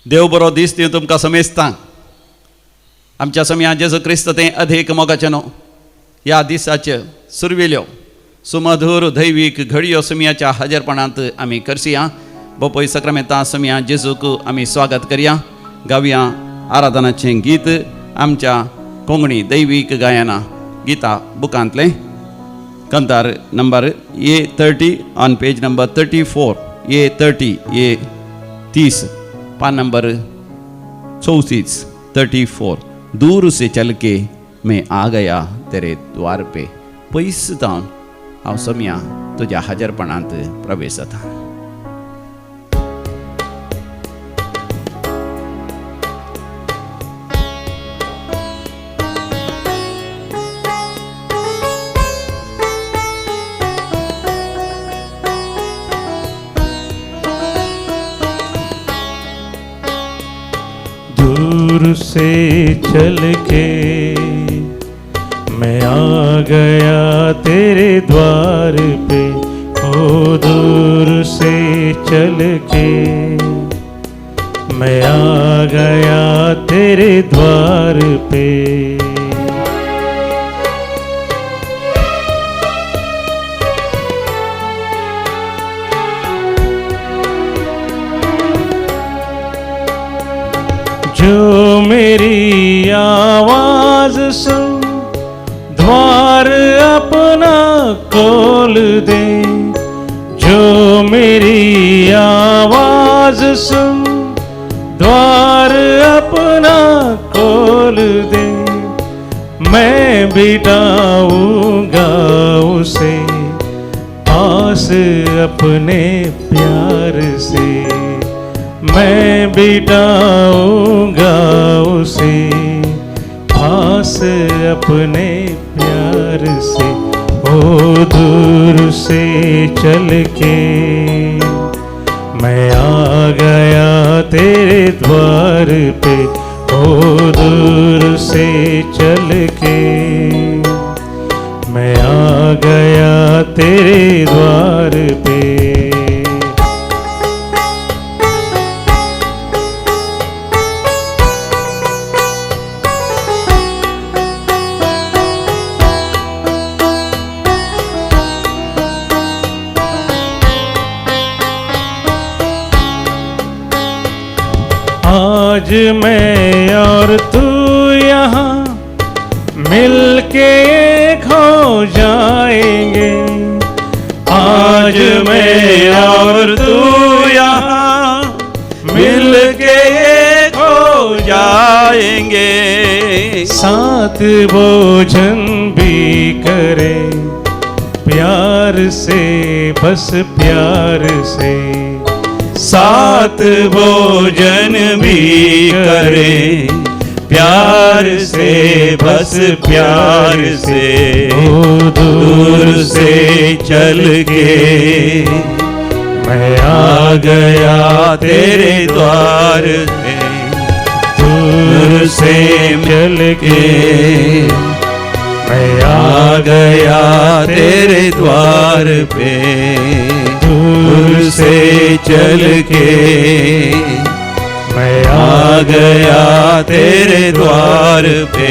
देव बरो दीस दिवं तुमकां समेस्तां। आमच्या समया जेजू क्रिस्त तें अधीक मोगाचें न्हू ह्या दिसाचे सुरवेल्यो सुमधूर दैवीक घडयो समयाच्या हाजेरपणांत आमी करसया। बोपय सक्रामेंता समया जेजूक आमी स्वागत करया। गावया आराधनाचें गीत आमच्या कोंकणी दैवीक गायना Gita बुकांतलें कंतार number A30 on page number 34, A30 A30 पान नंबर 34 34। दूर से चल के मैं आ गया तेरे द्वार पे, पयस जावन हांव समया तुज्या हाजेरपणांत प्रवेश जाता। दूर से चल के मैं आ गया तेरे द्वार पे, ओ दूर से चल के मैं आ गया तेरे द्वार पे। जो मेरी आवाज सुन द्वार अपना खोल दे, जो मेरी आवाज सुन द्वार अपना खोल दे, मैं बिठाऊंगा उसे पास अपने प्यार से, मैं बिठाऊंगा उसे पास अपने प्यार से, ओ दूर से चल के मैं आ गया तेरे द्वार पे, ओ दूर से चल के मैं आ गया तेरे द्वार पे। आज मैं और तू यहाँ मिलके एक हो जाएंगे, आज मैं और तू यहाँ मिलके एक हो जाएंगे, साथ भोजन भी करे प्यार से बस प्यार से, साथ भोजन भी करे प्यार से बस प्यार से, ओ दूर से चल के मैं आ गया तेरे द्वार पे, दूर से चल के मैं आ गया तेरे द्वार पे, दूर से चल के मैं आ गया तेरे द्वार पे,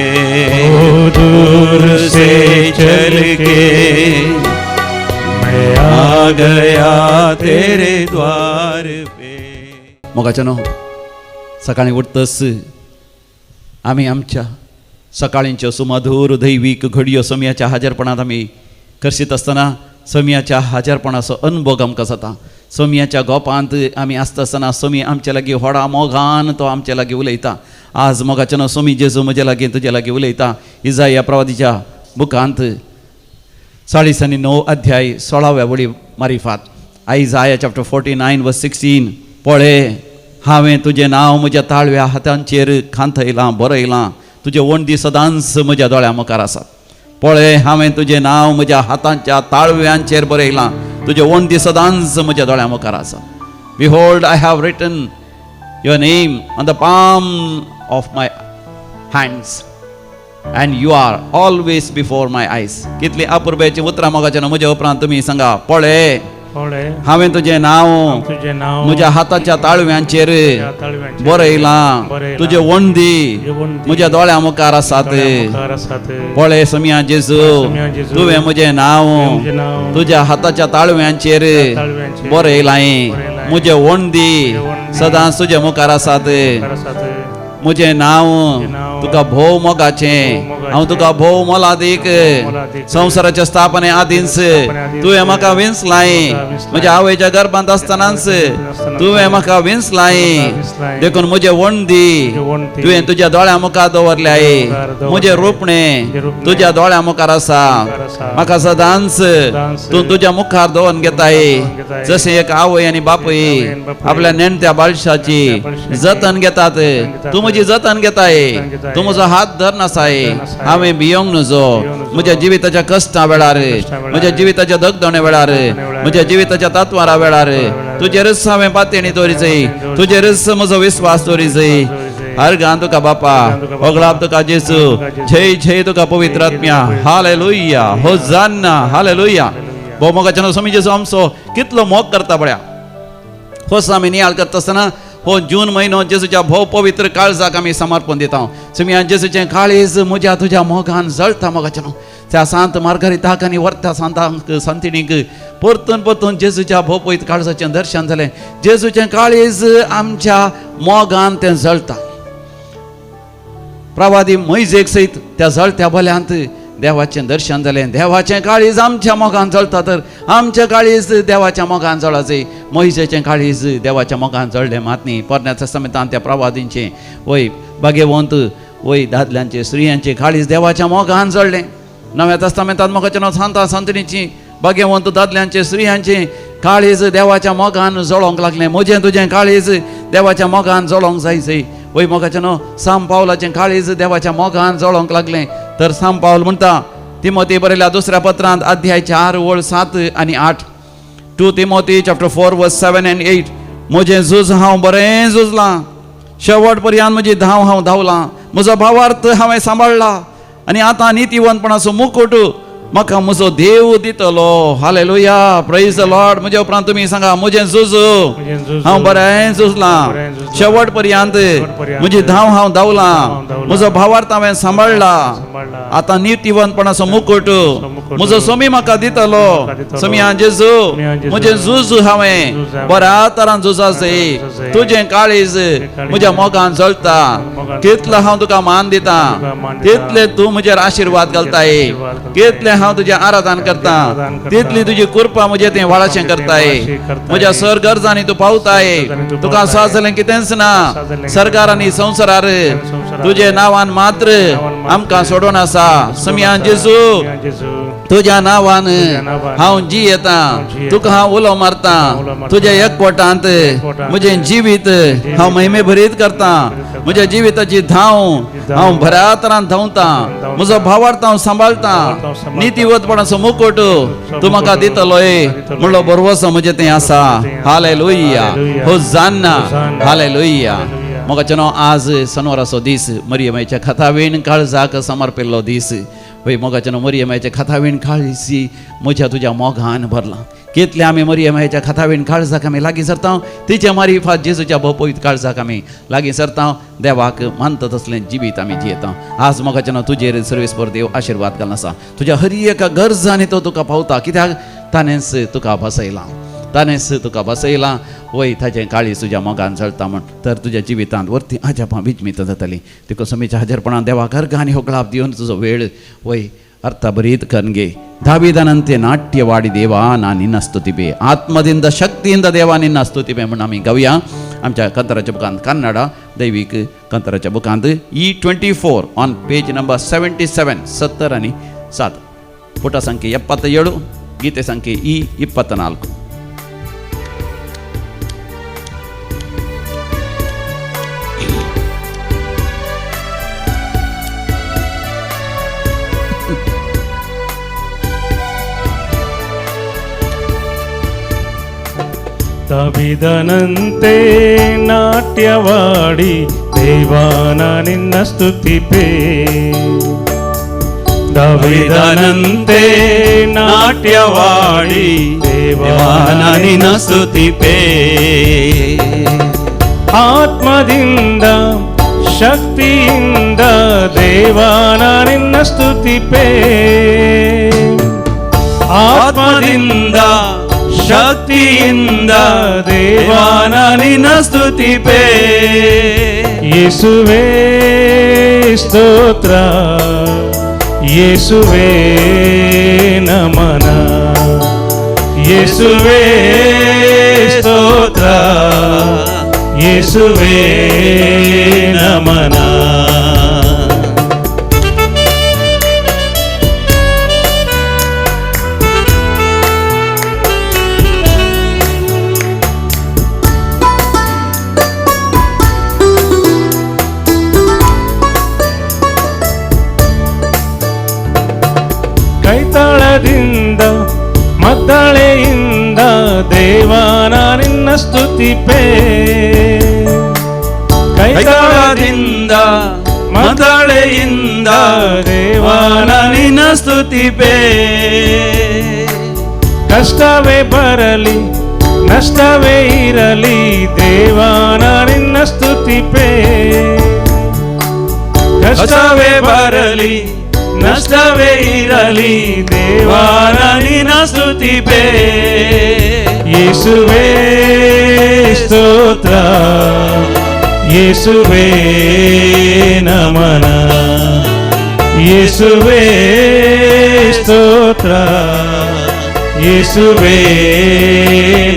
दूर से चल के मैं आ गया तेरे द्वार पे। मोगाचें न्हू सकाळीं उठतच आमी आमच्या सकाळींच्यो सुमधूर दैवीक घडयो समयाच्या हाजेरपणांत आमी करशीत आसतना समयाच्या हाजेरपणाचो अनुभव आमकां जाता। समयाच्या गोपांत आमी आसता आसतना समी आमच्या लागीं व्हडा मोगान तो आमच्या लागीं उलयता। आज मोगाचें न्हू समी जेजू म्हजे लागीं तुजे लागीं उलयता। इजाया प्रवादीच्या बुकांत 49 अध्याय 16व्या वळी मारिफात, आयजाया चॅप्टर 49 वर्स 16, पळे हांवें तुजें नांव म्हज्या ताळव्या हातांचेर खांथयलां बरयलां, तुजे वणदी सदांच म्हज्या दोळ्यां मुखार आसात। पळे हांवें तुजें नांव म्हज्या हातांच्या ताळव्यांचेर बरयलां, तुजे वणदी सदांच म्हज्या दोळ्यां मुखार आसा। Behold, I have written your name on the palm of my hands and you are always before my eyes. कितली अपुरबायेचीं उतरां मोगाचें न्हू म्हज्या उपरांत तुमी सांगा, पळे हांवें तुजें नांव म्हज्या हाताच्या ताळव्यांचेर बरयलां. तुजे वणदी म्हज्या दोळ्यां मुखार आसात. पळय समिया जेजू, तुवें म्हजें नांव तुज्या हाताच्या ताळव्यांचेर बरयलां. म्हजे वणदी सदांच तुजे मुखार आसात. म्हजें नांव तुका भोव मोगाचें, हांव तुका भोव मोलादीक. संवसाराच्या स्थापने आदींच तुवें म्हाका विंचलाय. म्हज्या आवयच्या गर्भांत आसतनाच तुवें म्हाका विंचलाय. देखून म्हजे वणदी तुवें तुज्या दोळ्यां मुखार दवरल्याय. म्हजें रोपणें तुज्या दोळ्यां मुखार आसा. म्हाका सदांच तूं तुज्या मुखार दवरून घेताय. जशें एक आवय आनी बापूय आपल्या नेणत्या बाळशाची जतन घेतात, तूं म्हजी जतन घेताय. तूं म्हजो हात धर नासाय. हांवें भियोंक नजो. म्हज्या जिविताच्या कश्टां वेळार, म्हज्या जिविताच्या दगदणे वेळार, म्हज्या जिविताच्या तत्वारा वेळार तुजेरच हांवें पातयणी दवरी जाय. तुजेरच म्हजो विस्वास दवरी जाय. अर्गान तुका बापा, होगळाप तुका जेजू, जय जय तुका पवित्र आत्म्या. Hallelujah, hosanna, hallelujah. भोव मोगाच्यानो स्वामी जेजू आमचो कितलो मोग करता पळया. होच आमी नियाळ करता आसतना हो जून म्हयनो जेजूच्या भोव पवित्र काळजाक आमी समर्पण दिता. सुमया जेजूचें काळीज म्हज्या तुज्या मोगान जळटा मोगाच्यानो. त्या सांत मार्गरिताक आनी वर्त्या सांतांक सांतिणीक परतून परतून जेजूच्या भोव पवित्र काळजाचें दर्शन जालें. जेजूचें काळीज आमच्या मोगान तें जळटा. प्रवादी मैजेक सयत त्या जळत्या बल्यांत देवाचें दर्शन जालें. देवाचें काळीज आमच्या मोगान जळटा तर आमचें काळीज देवाच्या मोगान जळाचें. मोहिजेचें काळीज देवाच्या मोगान जळ्ळें मात न्ही. पोरण्या तेस्तामेंतांत त्या प्रवादींचें वय भाग्यवंत वय दादल्यांचें स्त्रियांचें काळीज देवाच्या मोगान जळ्ळें. नव्या तेस्तामेंतांत मोगाचें नांव सांता सांतणीची भाग्यवंत दादल्यांचें स्त्रियांचें काळीज देवाच्या मोगान जळोंक लागलें. म्हजें तुजें काळीज देवाच्या मोगान जळोंक जाय जय. वय मोगाचें न्हू साम पावलाचें काळीज देवाच्या मोगान जळोंक लागलें. तर साम पावल म्हणटा तिमोती बरयल्या दुसऱ्या पत्रांत अध्याय 4 ओळ 7 आनी 8, 2 Timothy chapter 4 verse 7 and 8. म्हजें झूज हांव बरें झुजलां, शेवट पर्यंत म्हजी धांव हांव धांवलां, म्हजो भावार्थ हांवें सांबाळ्ळा आनी आतां नितीवंतपणाचो मुकुट म्हाका म्हजो देव दितलो. हालेलुया, प्रेज the Lord. म्हज्या उपरांत तुमी सांगा, म्हजें झूज हांव बरें झुजलां, शेवट पर्यंत म्हजी धांव हांव धांवलां, म्हजो भावार्थ हांवें सांबाळ्ळा, आतां नितीवंतपणाचो मुकुट म्हजो सोमी म्हाका दितलो. सोमया जेजू, म्हजें झूज हांवें बऱ्या तरान झुजाचें. तुजें काळीज म्हज्या मोगान जळटा. कितलो हांव तुका मान दिता तितले तूं म्हजेर आशिर्वाद घालताय. कितले हांव तुजें आराधन करता तितली तुजी कृपा म्हजें तें वाळाशें करताय. म्हज्या सर गरजांनी तूं पावताय. तुका साज जालें कितेंच ना. सरकार आनी संवसारार तुजे नांवान मात्र आमकां सोडून आसा. समिया जेजू, तुज्या नांवान हांव जियेता. तुका हांव उलो मारता. तुज्या एकवटांत म्हजें जिवीत हांव महिमे भरीत करता. म्हज्या जिविताची धांव हांव बऱ्या तरान धांवता. म्हजो भावार्थ हांव सांबाळटा. नितीवंतपणाचो मुकुट तूं म्हाका दितलोय म्हणलो भरवसो म्हजें तें आसा. Hallelujah, hosanna, hallelujah. मोगाचें न्हू आज सनवाराचो दीस, मरियमाच्या खातावीण काळजाक समर्पिल्लो दीस. वय मोगाचें न्हू मरियमाच्या खातावीण काळजी म्हज्या तुज्या मोगान भरलां. कितले आमी मरियमाच्या खातावीण काळजाक आमी लागीं सरता तिचे मारिफात जेजूच्या भोव पवित्र काळजाक आमी लागीं सरता. देवाक मानता तसलें जिवीत आमी जियेता. आज मोगाचें न्हू तुजेर सर्वेस्पर देव आशिर्वाद घालून आसा. तुज्या हर एका गरजांनी तो तुका पावता. कित्याक ताणेंच तुका बसयलां, ताणेंच तुका बसयलां. वय ताचें काळीज तुज्या मोगान जळटा म्हण तर तुज्या जिवितांत वरती अजापां विजमीत जातली. तुका समीच्या हाजरपणान देवाक अर्घ आनी होगळाप दिवन तुजो वेळ वय ಅರ್ಥಭರಿತ ಕನ್ಗೆ. ದಾವಿದನಂತೆ ನಾಟ್ಯವಾಡಿ ದೇವಾ ನಾ ನಿನ್ನ ಸ್ತುತಿಪೆ, ಆತ್ಮದಿಂದ ಶಕ್ತಿಯಿಂದ ದೇವಾ ನಿನ್ನ ಸ್ತುತಿಪೆ म्हणून आमी गावया. आमच्या कंतराच्या बुकांत, कन्नड दैवीक कंतराच्या बुकांत E24 on page number 77, 70 आनी 7, ಪುಟ ಸಂಖ್ಯೆ 77, ಗೀತೆ ಸಂಖ್ಯೆ E24. ದಾವಿದನಂತೆ ನಾಟ್ಯವಾಡಿ ದೇವಾನ ನಿನ್ನ ಸ್ತುತಿಪೆ, ದಾವಿದನಂತೆ ನಾಟ್ಯವಾಡಿ ದೇವಾ ನಿನ್ನ ಸ್ತುತಿಪೆ. ಆತ್ಮದಿಂದ ಶಕ್ತಿಯಿಂದ ದೇವಾ ನಿನ್ನ ಸ್ತುತಿಪೆ. ಆತ್ಮದಿಂದ ಶಕ್ತಿಯಿಂದ ದೇವಾ ನಿನ್ನ ಸ್ತುತಿಪೆ. ಯೇಸುವೇ ಸ್ತೋತ್ರ, ಯೇಸುವೇ ನಮನ, ಯೇಸುವೇ ಸ್ತೋತ್ರ, ಯೇಸುವೇ ನಮನ. ಕೈತಾಳದಿಂದ ಮದ್ದಳೆಯಿಂದ ದೇವಾ ನಿನ್ನ ಸ್ತುತಿಪೆ. ಕೈತಾಳದಿಂದ ಮದ್ದಳೆಯಿಂದ ದೇವಾ ನಿನ್ನ ಸ್ತುತಿಪೆ. ಕಷ್ಟವೇ ಬರಲಿ ನಷ್ಟವೇ ಇರಲಿ ದೇವಾ ನಿನ್ನ ಸ್ತುತಿಪೆ. ಕಷ್ಟವೇ ಬರಲಿ ನಷ್ಟವೇ ಇರಲಿ ದೇವಾ ನಿನ್ನ ಸ್ತುತಿಪೆ. ಯೇಸುವೇ ಸ್ತೋತ್ರ, ಯೇಸುವೇ ನಮನ, ಯೇಸುವೇ ಸ್ತೋತ್ರ, ಯೇಸುವೇ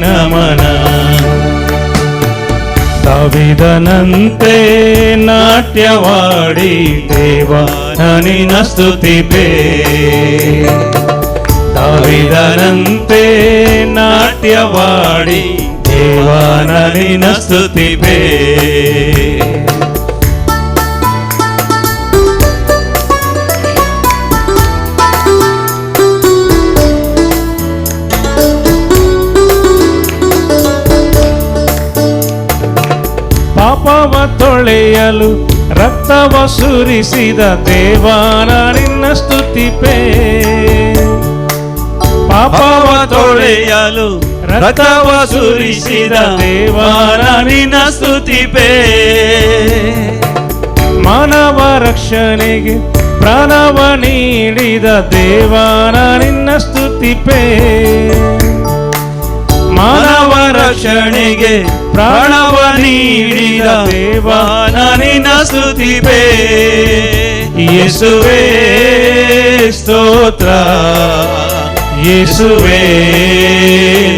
ನಮನ. ದಾವಿದನಂತೆ ನಾಟ್ಯವಾಡಿ ದೇವಾ ನಿನ್ನ ಸ್ತುತಿಪೆ. ದಾವಿದನಂತೆ ನಾಟ್ಯವಾಡಿ ದೇವಾ ನಿನ್ನ ಸ್ತುತಿಪೆ. ಪಾಪವ ತೊಳೆಯಲು ರಕ್ತವ ಸುರಿಸಿದ ದೇವಾ ನಿನ್ನ ಸ್ತುತಿಪೆ. ಪಾಪವ ತೊಳೆಯಲು ರಕ್ತವ ಸುರಿಸಿದ ದೇವಾ ನಿನ್ನ ಸ್ತುತಿಪೆ. ಮಾನವ ರಕ್ಷಣೆಗೆ ಪ್ರಾಣವ ನೀಡಿದ ದೇವಾ ನಿನ್ನ ಸ್ತುತಿಪೆ. ಮಾನವ ರಕ್ಷಣೆಗೆ ಪ್ರಾಣವ ನೀಡಿದ ದೇವಾ ನಿನ್ನ ಸ್ತುತಿಪೆ. ಯೇಸುವೇ ಸ್ತೋತ್ರ, ಯೇಸುವೇ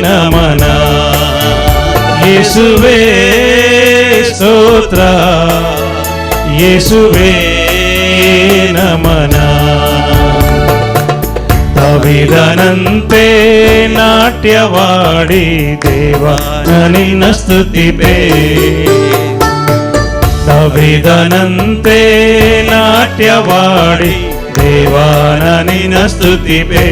ನಮನ, ಯೇಸುವೇ ಸ್ತೋತ್ರ, ಯೇಸುವೇ ನಮನ. ದಾವಿದನಂತೆ ನಾಟ್ಯವಾಡಿ ದೇವಾ ನಿನ್ನ ಸ್ತುತಿಪೆ. ದಾವಿದನಂತೆ ನಾಟ್ಯವಾಡಿ ದೇವಾ ನಿನ್ನ ಸ್ತುತಿಪೆ.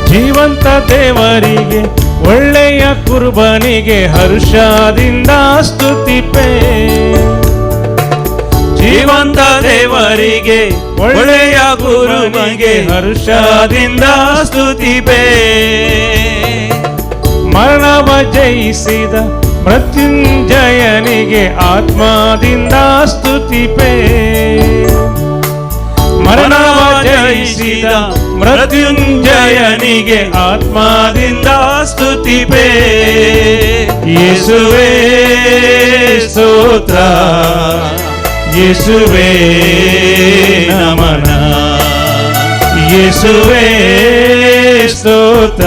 ಜೀವಂತ ದೇವರಿಗೆ ಒಳ್ಳೆಯ ಕುರುಬನಿಗೆ ಹರ್ಷದಿಂದ ಸ್ತುತಿಪೆ. ಜೀವಂತ ದೇವರಿಗೆ ಒಳ್ಳೆಯ ಗುರುವಿಗೆ ಹರ್ಷದಿಂದ ಸ್ತುತಿಪೆ. ಮರಣವ ಜಯಿಸಿದ ಮೃತ್ಯುಂಜಯನಿಗೆ ಆತ್ಮದಿಂದ ಸ್ತುತಿಪೆ. ಮರಣವ ಜಯಿಸಿದ ಮೃತ್ಯುಂಜಯನಿಗೆ ಆತ್ಮದಿಂದ ಸ್ತುತಿಪೆ. ಯೇಸುವೇ ಸ್ತೋತ್ರ, ಯೇಸುವೇ ನಮನ, ಯೇಸುವೇ ಸ್ತೋತ್ರ,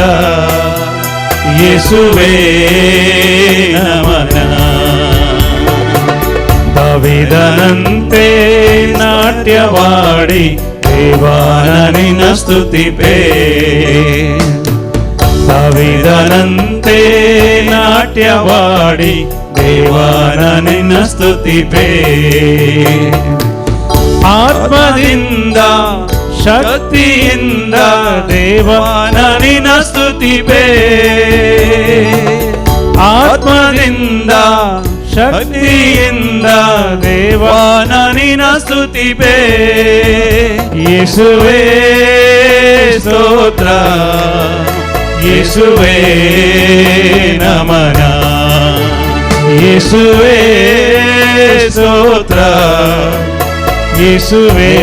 ಯೇಸುವೇ ನಮನ. ದಾವಿದನಂತೆ ನಾಟ್ಯವಾಡಿ ದೇವಾ ನಿನ್ನ ಸ್ತುತಿಪೆ. ದಾವಿದನಂತೆ ನಾಟ್ಯವಾಡಿ ದೇವಾ ನಿನ್ನ ಸ್ತುತಿಪೆ. ಆತ್ಮದಿಂದ ಶಕ್ತಿಯಿಂದ ದೇವ ನಿನ್ನ ಸ್ತುತಿಪೆ. ಆತ್ಮದಿಂದ ಶಕ್ತಿಯಿಂದ ದೇವ ನಿನ್ನ ಸ್ತುತಿಪೆ. ಯೇಸುವೇ ಸ್ತೋತ್ರ, ಯೇಸುವೇ ನಮನ, ಯೇಸುವೇ ಸ್ತೋತ್ರ, ಯೇಸುವೇ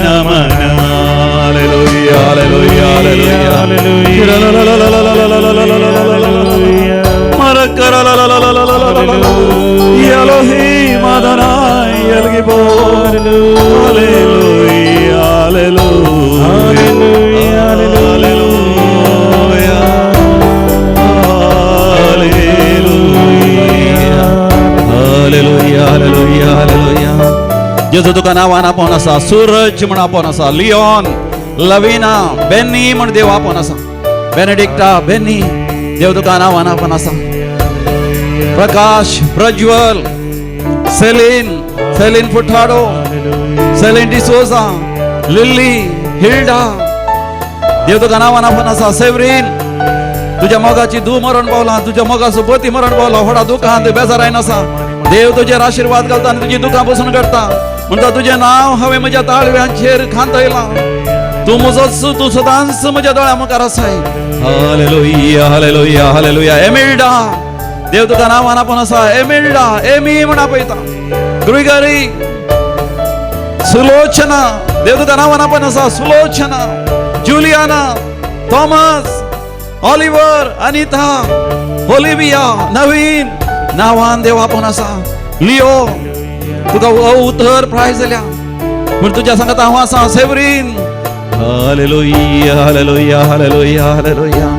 ನಮನ. Hallelujah, hallelujah, hallelujah. Elohim Adonai El Gibor. Hallelujah, hallelujah, hallelujah, hallelujah, hallelujah, hallelujah, hallelujah. जेजू तुका नांवान आपोवन आसा, सूरज म्हण आपोवन आसा, लियोन, लविना, बेनी म्हण देव आपोवन आसा, बेनेडिक्टा, बेनी, देव तुका नांवान आपोवन आसा, Prakash, Prajwal, Celine, Celine Furtado, Celine D'Souza, Lily, Hilda, देव तुका नांवान आपोवन आसा, सेवरीन, तुज्या मोगाची धूव मरण पावला, तुज्या मोगाचो पती मरण पावला, व्हडा दुखांत बेजारायन आसा, देव तुजेर आशिर्वाद घालता आनी तुजी दुखां बसून काडटा. म्हणटा तुजें नांव हांवें म्हज्या ताळव्यांचेर खांदयलां, तूं म्हजोच, तूं सदांच म्हज्या दोळ्या मुखार आसाय. Hallelujah, hallelujah, hallelujah. एमिल्डा, देव तुका नांवान आपोवन आसा, एमिल्डा, एमी म्हण आपयता. ग्रिगरी, सुलोचना, देव तुका नांवान आपोवन आसा, Sulochana, Juliana, Thomas, Oliver, Anita, Olivia, Naveen नांवान देव आपोवन आसा. लिओ, तुका उतर प्राय जाल्या पूण तुज्या सांगात हांव आसा. Severin. Hallelujah, hallelujah, hallelujah, hallelujah.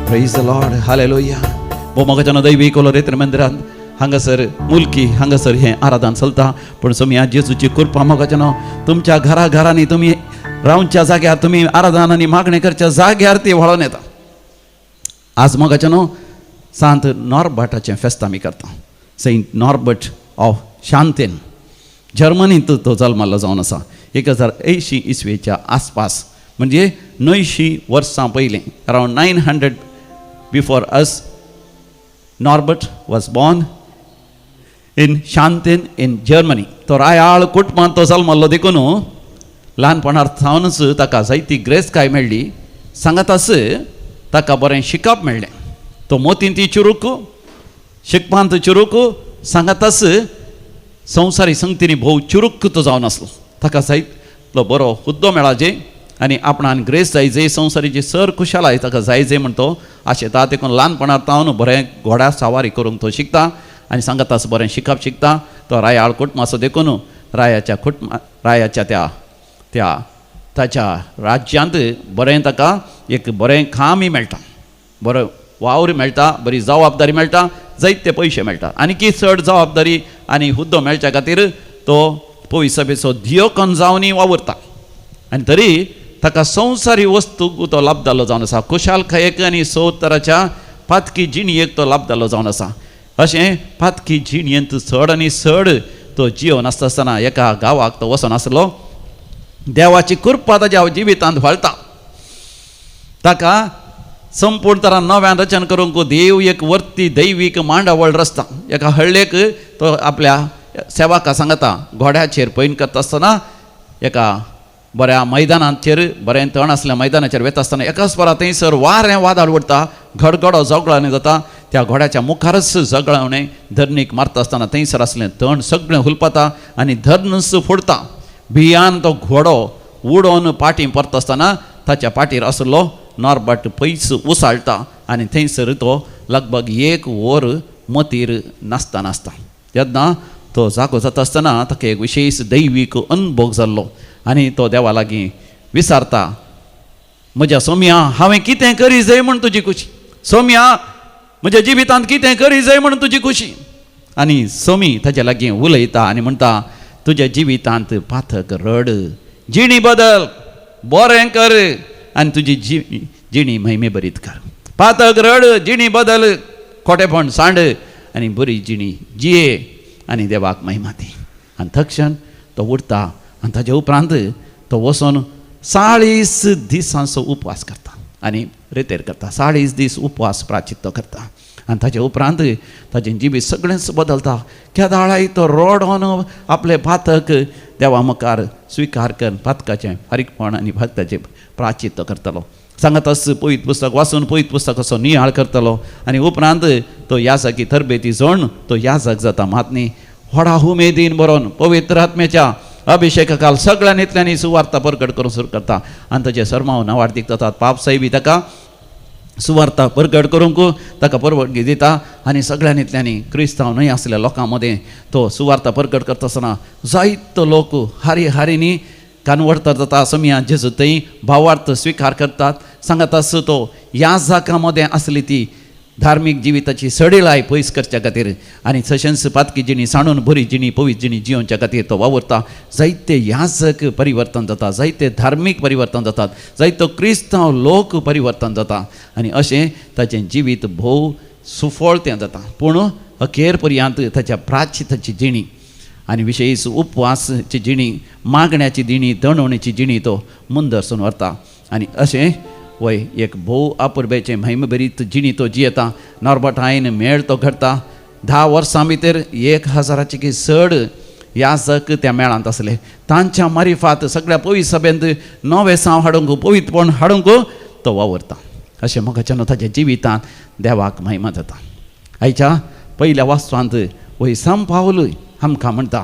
Praise the Lord, hallelujah. भोव दैवी कोलोरेत्र मंदिरांत हांगासर मुलकी हांगासर हें आराधन चलता. पूण सोमया जेजूची कृपा मोगाच्यानो तुमच्या घरा घरांनी तुमी रावच्या जाग्यार तुमी आराधन आनी मागणें करच्या जाग्यार ती व्हाळोन येता. आज मोगाच्यानो सांत नॉर्बर्टाचें फेस्त आमी करता. सेंट नॉर्बर्ट ऑफ शांतेन, जर्मनींत तो जल्माल्लो जावन आसा 1080 इसवेच्या आसपास, म्हणजे 900 वर्सां पयलीं, around 900 before us Norbert was born in Xanten in Germany. तो रायाळ कुटुंबांत तो जल्मल्लो देखून ल्हानपणार सावनच ताका जायती ग्रेसकाय मेळ्ळी. सांगाताच ताका बरें शिकप मेळ्ळें. तो मोतींत चिरूक, शिकपांत चिरूक, सांगाताच संवसारी संगतींनी भोव चुरूक तो जावन आसलो. ताका जायतलो बरो हुद्दो मेळाजे आनी आपणान ग्रेस जायजे, संवसारीची सर खुशालाय ताका जायजे म्हण तो आशेता. देखून ल्हानपणार तावन बरें घोड्या सवारी करूंक तो शिकता आनी सांगाताच बरें शिकप शिकता. तो रायाळ कुटुंबाचो देखून रायाच्या कुटुंबा रायाच्या त्या त्या ताच्या राज्यांत बरें ताका एक बरें कामय मेळटा, बरो वावर मेळटा, बरी जबाबदारी मेळटा, जायते पयशे मेळटा. आनी की चड जबाबदारी आनी हुद्दो मेळच्या खातीर तो पयसो दियोकन जावनय वावुरता. आनी तरी ताका संवसारी वस्तू तो लाभदालो जावन आसा. खुशालकायेक आनी सवतराच्या पातकी जिणयेक तो लाभदालो जावन आसा. अशें पातकी जिणयेंत चड आनी चड तो जिवन आसता आसतना एका गांवाक तो वचोन आसलो. देवाची कृपा ताच्या जिवितांत व्हाळटा. ताका संपूर्ण तरा नव्यान रचन करूंक देव एक वर्ती दैवीक मांडावळ रचता. एका हळ्ळेक तो आपल्या सेवाका सांगता घोड्याचेर पयण करता आसतना एका बऱ्या मैदानाचेर, बरें तण आसल्या मैदानाचेर वता आसतना एकाच परा थंयसर वारें वादळ उडटा, घडगडो झगळांनी जाता. त्या घोड्याच्या मुखारच झगळावणें धरणीक मारता आसतना थंयसर आसलें तण सगळें हुलपता आनी धरणच फोडटा. भियान तो घोडो उडोवन पाटी परत आसतना ताच्या पाटीर आसलो नॉर्बर्ट पयस उसाळटा आनी थंयसर तो लगभग एक वर मतीर नासता नासता. तेन्ना तो जागो जाता आसतना ताका एक विशेश दैवीक अनभोग जाल्लो आनी तो देवा लागीं विचारता, म्हज्या सोम्या हांवें कितें करी जाय म्हूण तुजी खुशी, सोम्या म्हज्या जिवितांत कितें करी जाय म्हूण तुजी खुशी. आनी सोमी ताच्या लागीं उलयता आनी म्हणटा, तुज्या जिवितांत पाथक रड, जिणी बदल, बरें कर आनी तुजी जिणी महिमे बरीत कर. पातक रड, जिणी बदल, खोटेपण सांड आनी बरी जिणी जिये आनी देवाक महिमा दी. आनी तक्षण तो उठता आनी ताजे उपरांत तो वचून 40 दिसांचो उपवास करता आनी रेतेर करता. 40 दीस उपवास प्राचित तो करता आनी ताजे उपरांत ताजें जिवीत सगळेंच बदलता. केदाळाय तो रोडोन आपले पातक देवा मुखार स्विकार करून पातकाचें फारीकपण आनी भक्ताचें प्राचित तो करतलो. सांगतास पवित्र पुस्तक वाचून पवित्र पुस्तकाचो नियाळ करतलो आनी उपरांत तो याजकी तरबेती जोडून तो याजक जाता. मातनी व्हडा उमेदीन बरोवन पवित्र आत्म्याच्या अभिषेका सगळ्या नितल्यांनी सुवार्ता परगट करूंक सुरू करता आनी ताचे सरमाव नावार्दीक जातात. पाप साहेबी ताका सुवार्ता परगट करूंक ताका परवानगी दिता आनी सगळ्या नितल्यांनी क्रिस्तांव न्हय आसल्या लोकां मदें तो सुवार्ता परगट करता आसतना जायतो लोक हारी हारींनी कानवडता जाता. समिया जेजू थंय भावार्थ स्विकार करतात. सांगता आसता तो ह्या जाका मदें आसली ती धार्मीक जिविताची सडिलाय पयस करच्या खातीर आनी तशेंच पातकी जिणी सांडून बरी जिणी पवित्र जिणी जियोवच्या खातीर तो वावुरता. जायते याजक परिवर्तन जाता, जायते धार्मीक परिवर्तन जातात, जायतो क्रिस्तांव लोक परिवर्तन जाता आनी अशें ताचें जिवीत भोव सुफळ तें जाता. पूण अखेर पर्यंत ताच्या प्राचिताची जिणी आनी विशेश उपवासची जिणी, मागण्याची जिणी, दणवणीची जिणी तो मुंदरसून व्हरता आनी अशें वय एक भोव अपुरबेचें महिमभरीत जिणी तो जियेता. नॉर्बटायन मेळ तो घडटा. 10 वर्सां भितर 1000 की चड याजक त्या मेळांत आसले. तांच्या मारिफात सगळ्या पवित्र सभेंत नवें साव हाडूंक, पवित्रपण हाडूंक तो वावुरता. अशें मोगाच्यान ताच्या जिवितांत देवाक महिमा जाता. आयच्या पयल्या वास्तवांत वय सांत पावल आमकां म्हणटा,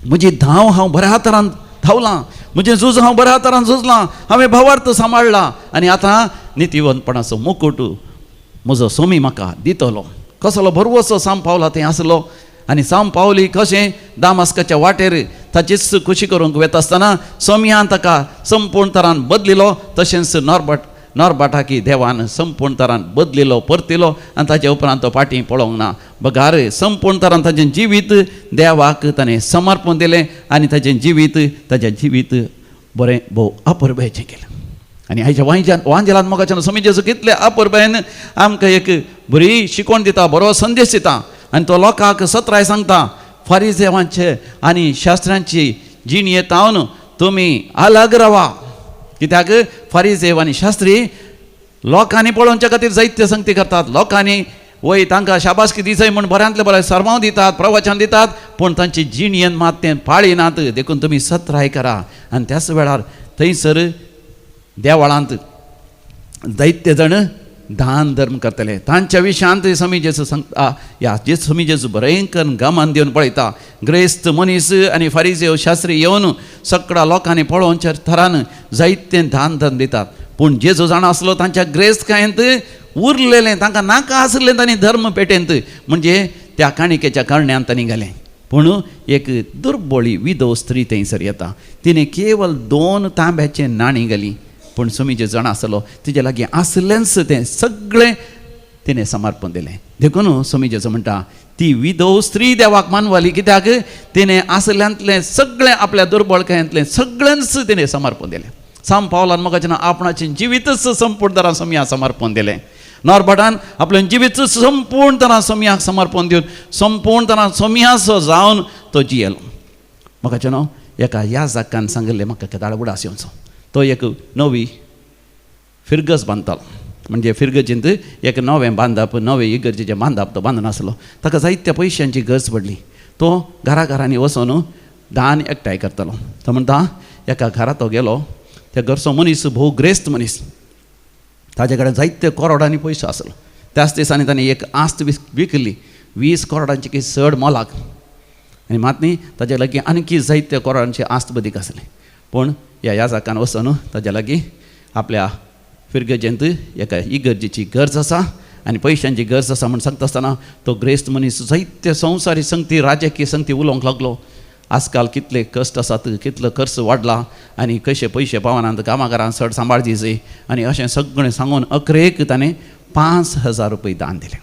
म्हजी धांव हांव बऱ्या तरान धांवलां, म्हजें झूज हांव बऱ्या तरान झुजलां, हांवें भावार्थ सांबाळ्ळा आनी आतां नितीवंतपणाचो मुकूट म्हजो सोमी म्हाका दितलो. कसलो भरवसो सांत पावला थंय आसलो आनी सांत पावली कशें दामास्काच्या वाटेर ताचीच खुशी करूंक वेता आसतना सोमयान ताका संपूर्ण तरान बदलिलो. तशेंच नॉर्बाटाकी देवान संपूर्ण तरान बदलिलो, परतिलो आनी ताचे उपरांत तो फाटीं पळोवंक ना, बगार संपूर्ण तरान ताचें जिवीत देवाक ताणें समर्पण दिलें आनी ताचें जिवीत ताचें जिवीत बरें भोव अपुरबायेचें केलें. आनी आयच्या वांजेलान मोगाच्यान स्वामी जेजू कितले अपुरबायेन आमकां एक बरी शिकवण दिता, बरो संदेश दिता आनी तो लोकांक सत्राय सांगता, फारिजेवांचे आनी शास्त्रांची जिणये तावन तुमी अलग रावा. कित्याक फारिजेव आनी शास्त्री लोकांनी पळोवच्या खातीर जायते संगती करतात. लोकांनी वय तांकां शाबासकी दिसय म्हूण बऱ्यांतले बरें सर्मांव दितात, प्रवचन दितात, पूण तांची जिणयेन मात तें पाळिनात. देखून तुमी सत्राय करा. आनी त्याच वेळार थंयसर देवळांत जायते जाण दान धर्म करतले. तांच्या विशयांत स्वामी जेजू सांगता, ह्या जे स्वामी जेजू भयंकर गमन दिवन पळयता. ग्रेस्त मनीस आनी फारिजेव शास्त्री येवन सगळ्या लोकांनी पळोवच्या थरान जायते दान धर्म दितात, पूण जेजू जाणा आसलो तांच्या ग्रेस्तकायेंत उरलेलें तांकां नाका आसलें तांणी धर्म पेटेंत म्हणजे त्या काणिकेच्या करण्यांत तांणी घालें. पूण एक दुर्बोळी विधव स्त्री थंयसर येता, तिणें केवल 2 तांब्याचें नाणीं घालीं, पूण स्वामी जेजू जाणा आसलो तिजे लागीं आसलेंच तें सगळें तिणें समर्पण दिलें. देखून स्वामी जेजू म्हणटा ती विधव स्त्री देवाक मानवाली, कित्याक तिणें आसल्यांतलें सगळें आपल्या दुर्बळकायेंतलें सगळेंच तिणें समर्पण दिलें. सांत पावलान मोगाच्यान आपणाचें जिवीतच संपूर्ण तरान स्वामयाक समर्पण दिलें. नॉर्बटान आपलें जिवीत संपूर्ण तरान स्वामयाक समर्पण दिवन संपूर्ण तरान स्वामयाचो जावन तो जियेलो. मोगाच्यान एका ह्या जाकान सांगिल्लें म्हाका केदाळ उडास येवचो. तो एक नवी फिरगज बांदतालो, म्हणजे फिरगजींत एक नवें बांदप, नवें इगर्जेचें बांदप तो बांदनासलो. ताका जायत्या पयशांची गरज पडली. तो घरा घरांनी वचून दान एकठांय करतालो. तो म्हणटा एका घरा तो गेलो, त्या घरचो मनीस भोव ग्रेस्त मनीस, ताजे कडेन जायते करोडांनी पयसो आसलो. त्याच दिसांनी ताणें एक आस्त विकली 20 करोडांची की चड मोलाक आनी मात न्ही ताजे लागीं आनीकी जायते करोडांची आस्त बदीक आसली. पूण ह्या याजकान वचून ताज्या लागीं आपल्या फिरगजेंत एका इगर्जेची गरज आसा आनी पयशांची गरज आसा म्हूण सांगता आसतना तो ग्रेस्त मनीस जायते संवसारी संगती, राजकीय संगती उलोवंक लागलो. आजकाल कितले कश्ट आसात, कितलो खर्च वाडला आनी कशे पयशे पावनात, कामागारान चड सांबाळ दिवचे आनी अशें सगळें सांगून अकरेक ताणें 5000 रुपये दान दिले.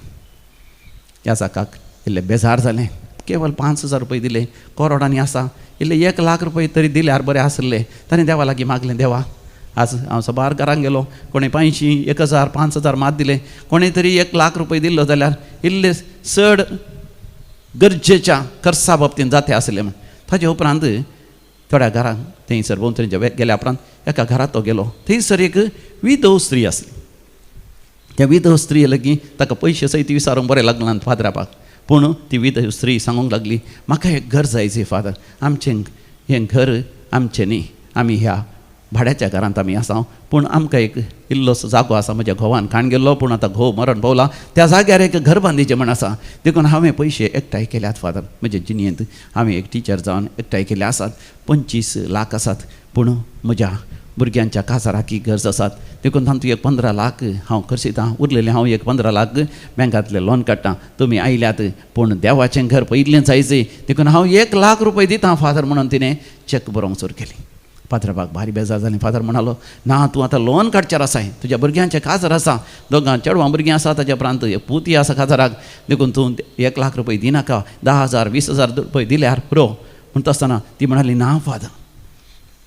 ह्या जाकाक इल्लें बेजार जालें, केवल 5000 रुपये दिले, करोडांनी आसा, इल्ले 1 लाख रुपये तरी दिल्यार बरें आसले. ताणें देवा लागीं मागलें, देवा आज हांव सबार घरांक गेलो, कोणें 500, 1000, 5000 मात दिले, कोणें तरी 1 लाख रुपये दिल्लो जाल्यार इल्ले चड गरजेच्या खर्चा बाबतींत जाते आसले म्हण. ताजे उपरांत थोड्या घरांक थंयसर भोंवतणीच्या गेल्या उपरांत एका घरांत तो गेलो. थंयसर एक विधव स्त्री आसली. त्या विधव स्त्री लागीं ताका पयशे सयत विचारूंक बरें लागलां फादरापाक. पूण ती विधव स्त्री सांगूंक लागली, म्हाका एक घर जाय फादर, आमचें हें घर आमचें न्ही, आमी ह्या भाड्याच्या घरांत आमी आसा, पूण आमकां एक इल्लोसो जागो आसा, म्हज्या घोवान खाण गेल्लो, पूण आतां घोव मरण पावला, त्या जाग्यार एक घर बांदिचें म्हण आसा, देखून हांवें पयशे एकठांय केल्यात फादर, म्हजे जिणेंत हांवें एक टिचर जावन एकठांय केले आसात, 25 लाख आसात, पूण म्हज्या भुरग्यांच्या काजाराकी गरज आसात, देखून तातूंत एक 15 लाख हांव खर्चितां, उरलेलें हांव एक 15 लाख बँकांतलें लोन काडटां, तुमी आयल्यात पूण देवाचें घर पयलें जायचें, देखून हांव 1 लाख रुपये दितां फादर म्हणून तिणें चॅक बरोवंक सुरू केली. फादराबाक भारी बेजार जालें. फादर म्हणालो, ना तूं आतां लोन काडचेर आसाय, तुज्या भुरग्यांचें काजार आसा, दोगां चेडवां भुरगीं आसा, ताच्या उपरांत पुती आसा काजाराक, देखून तूं 1 लाख रुपये दिनाका, 10,000 20,000 रुपये दिल्यार पुरो. म्हणटा आसतना ती म्हणाली, ना फादर,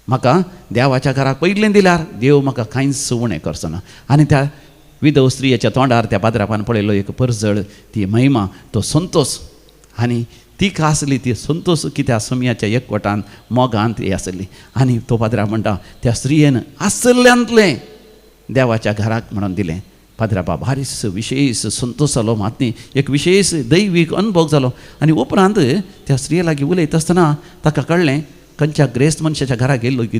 म्हाका देवाच्या घराक पयलें दिल्यार देव म्हाका कांयच उणें करचो ना. आनी त्या विधव स्त्रियेच्या तोंडार त्या पाद्रापान पळयलो एक परजळ, ती महिमा, तो संतोश, आनी तिका आसली ती संतोश की त्या सोमयाच्या एकवटान मोगान ती आसली. आनी तो पाद्रा म्हणटा त्या स्त्रियेन आसल्ल्यांतलें देवाच्या घराक म्हणून दिलें. पाद्रापा भारीस विशेश संतोश जालो, मात एक विशेश दैवीक अनुभव जालो. आनी उपरांत त्या स्त्रिये लागीं उलयता आसतना ताका कळ्ळें खंयच्या ग्रेस्त मनशाच्या घरा गेल्लो की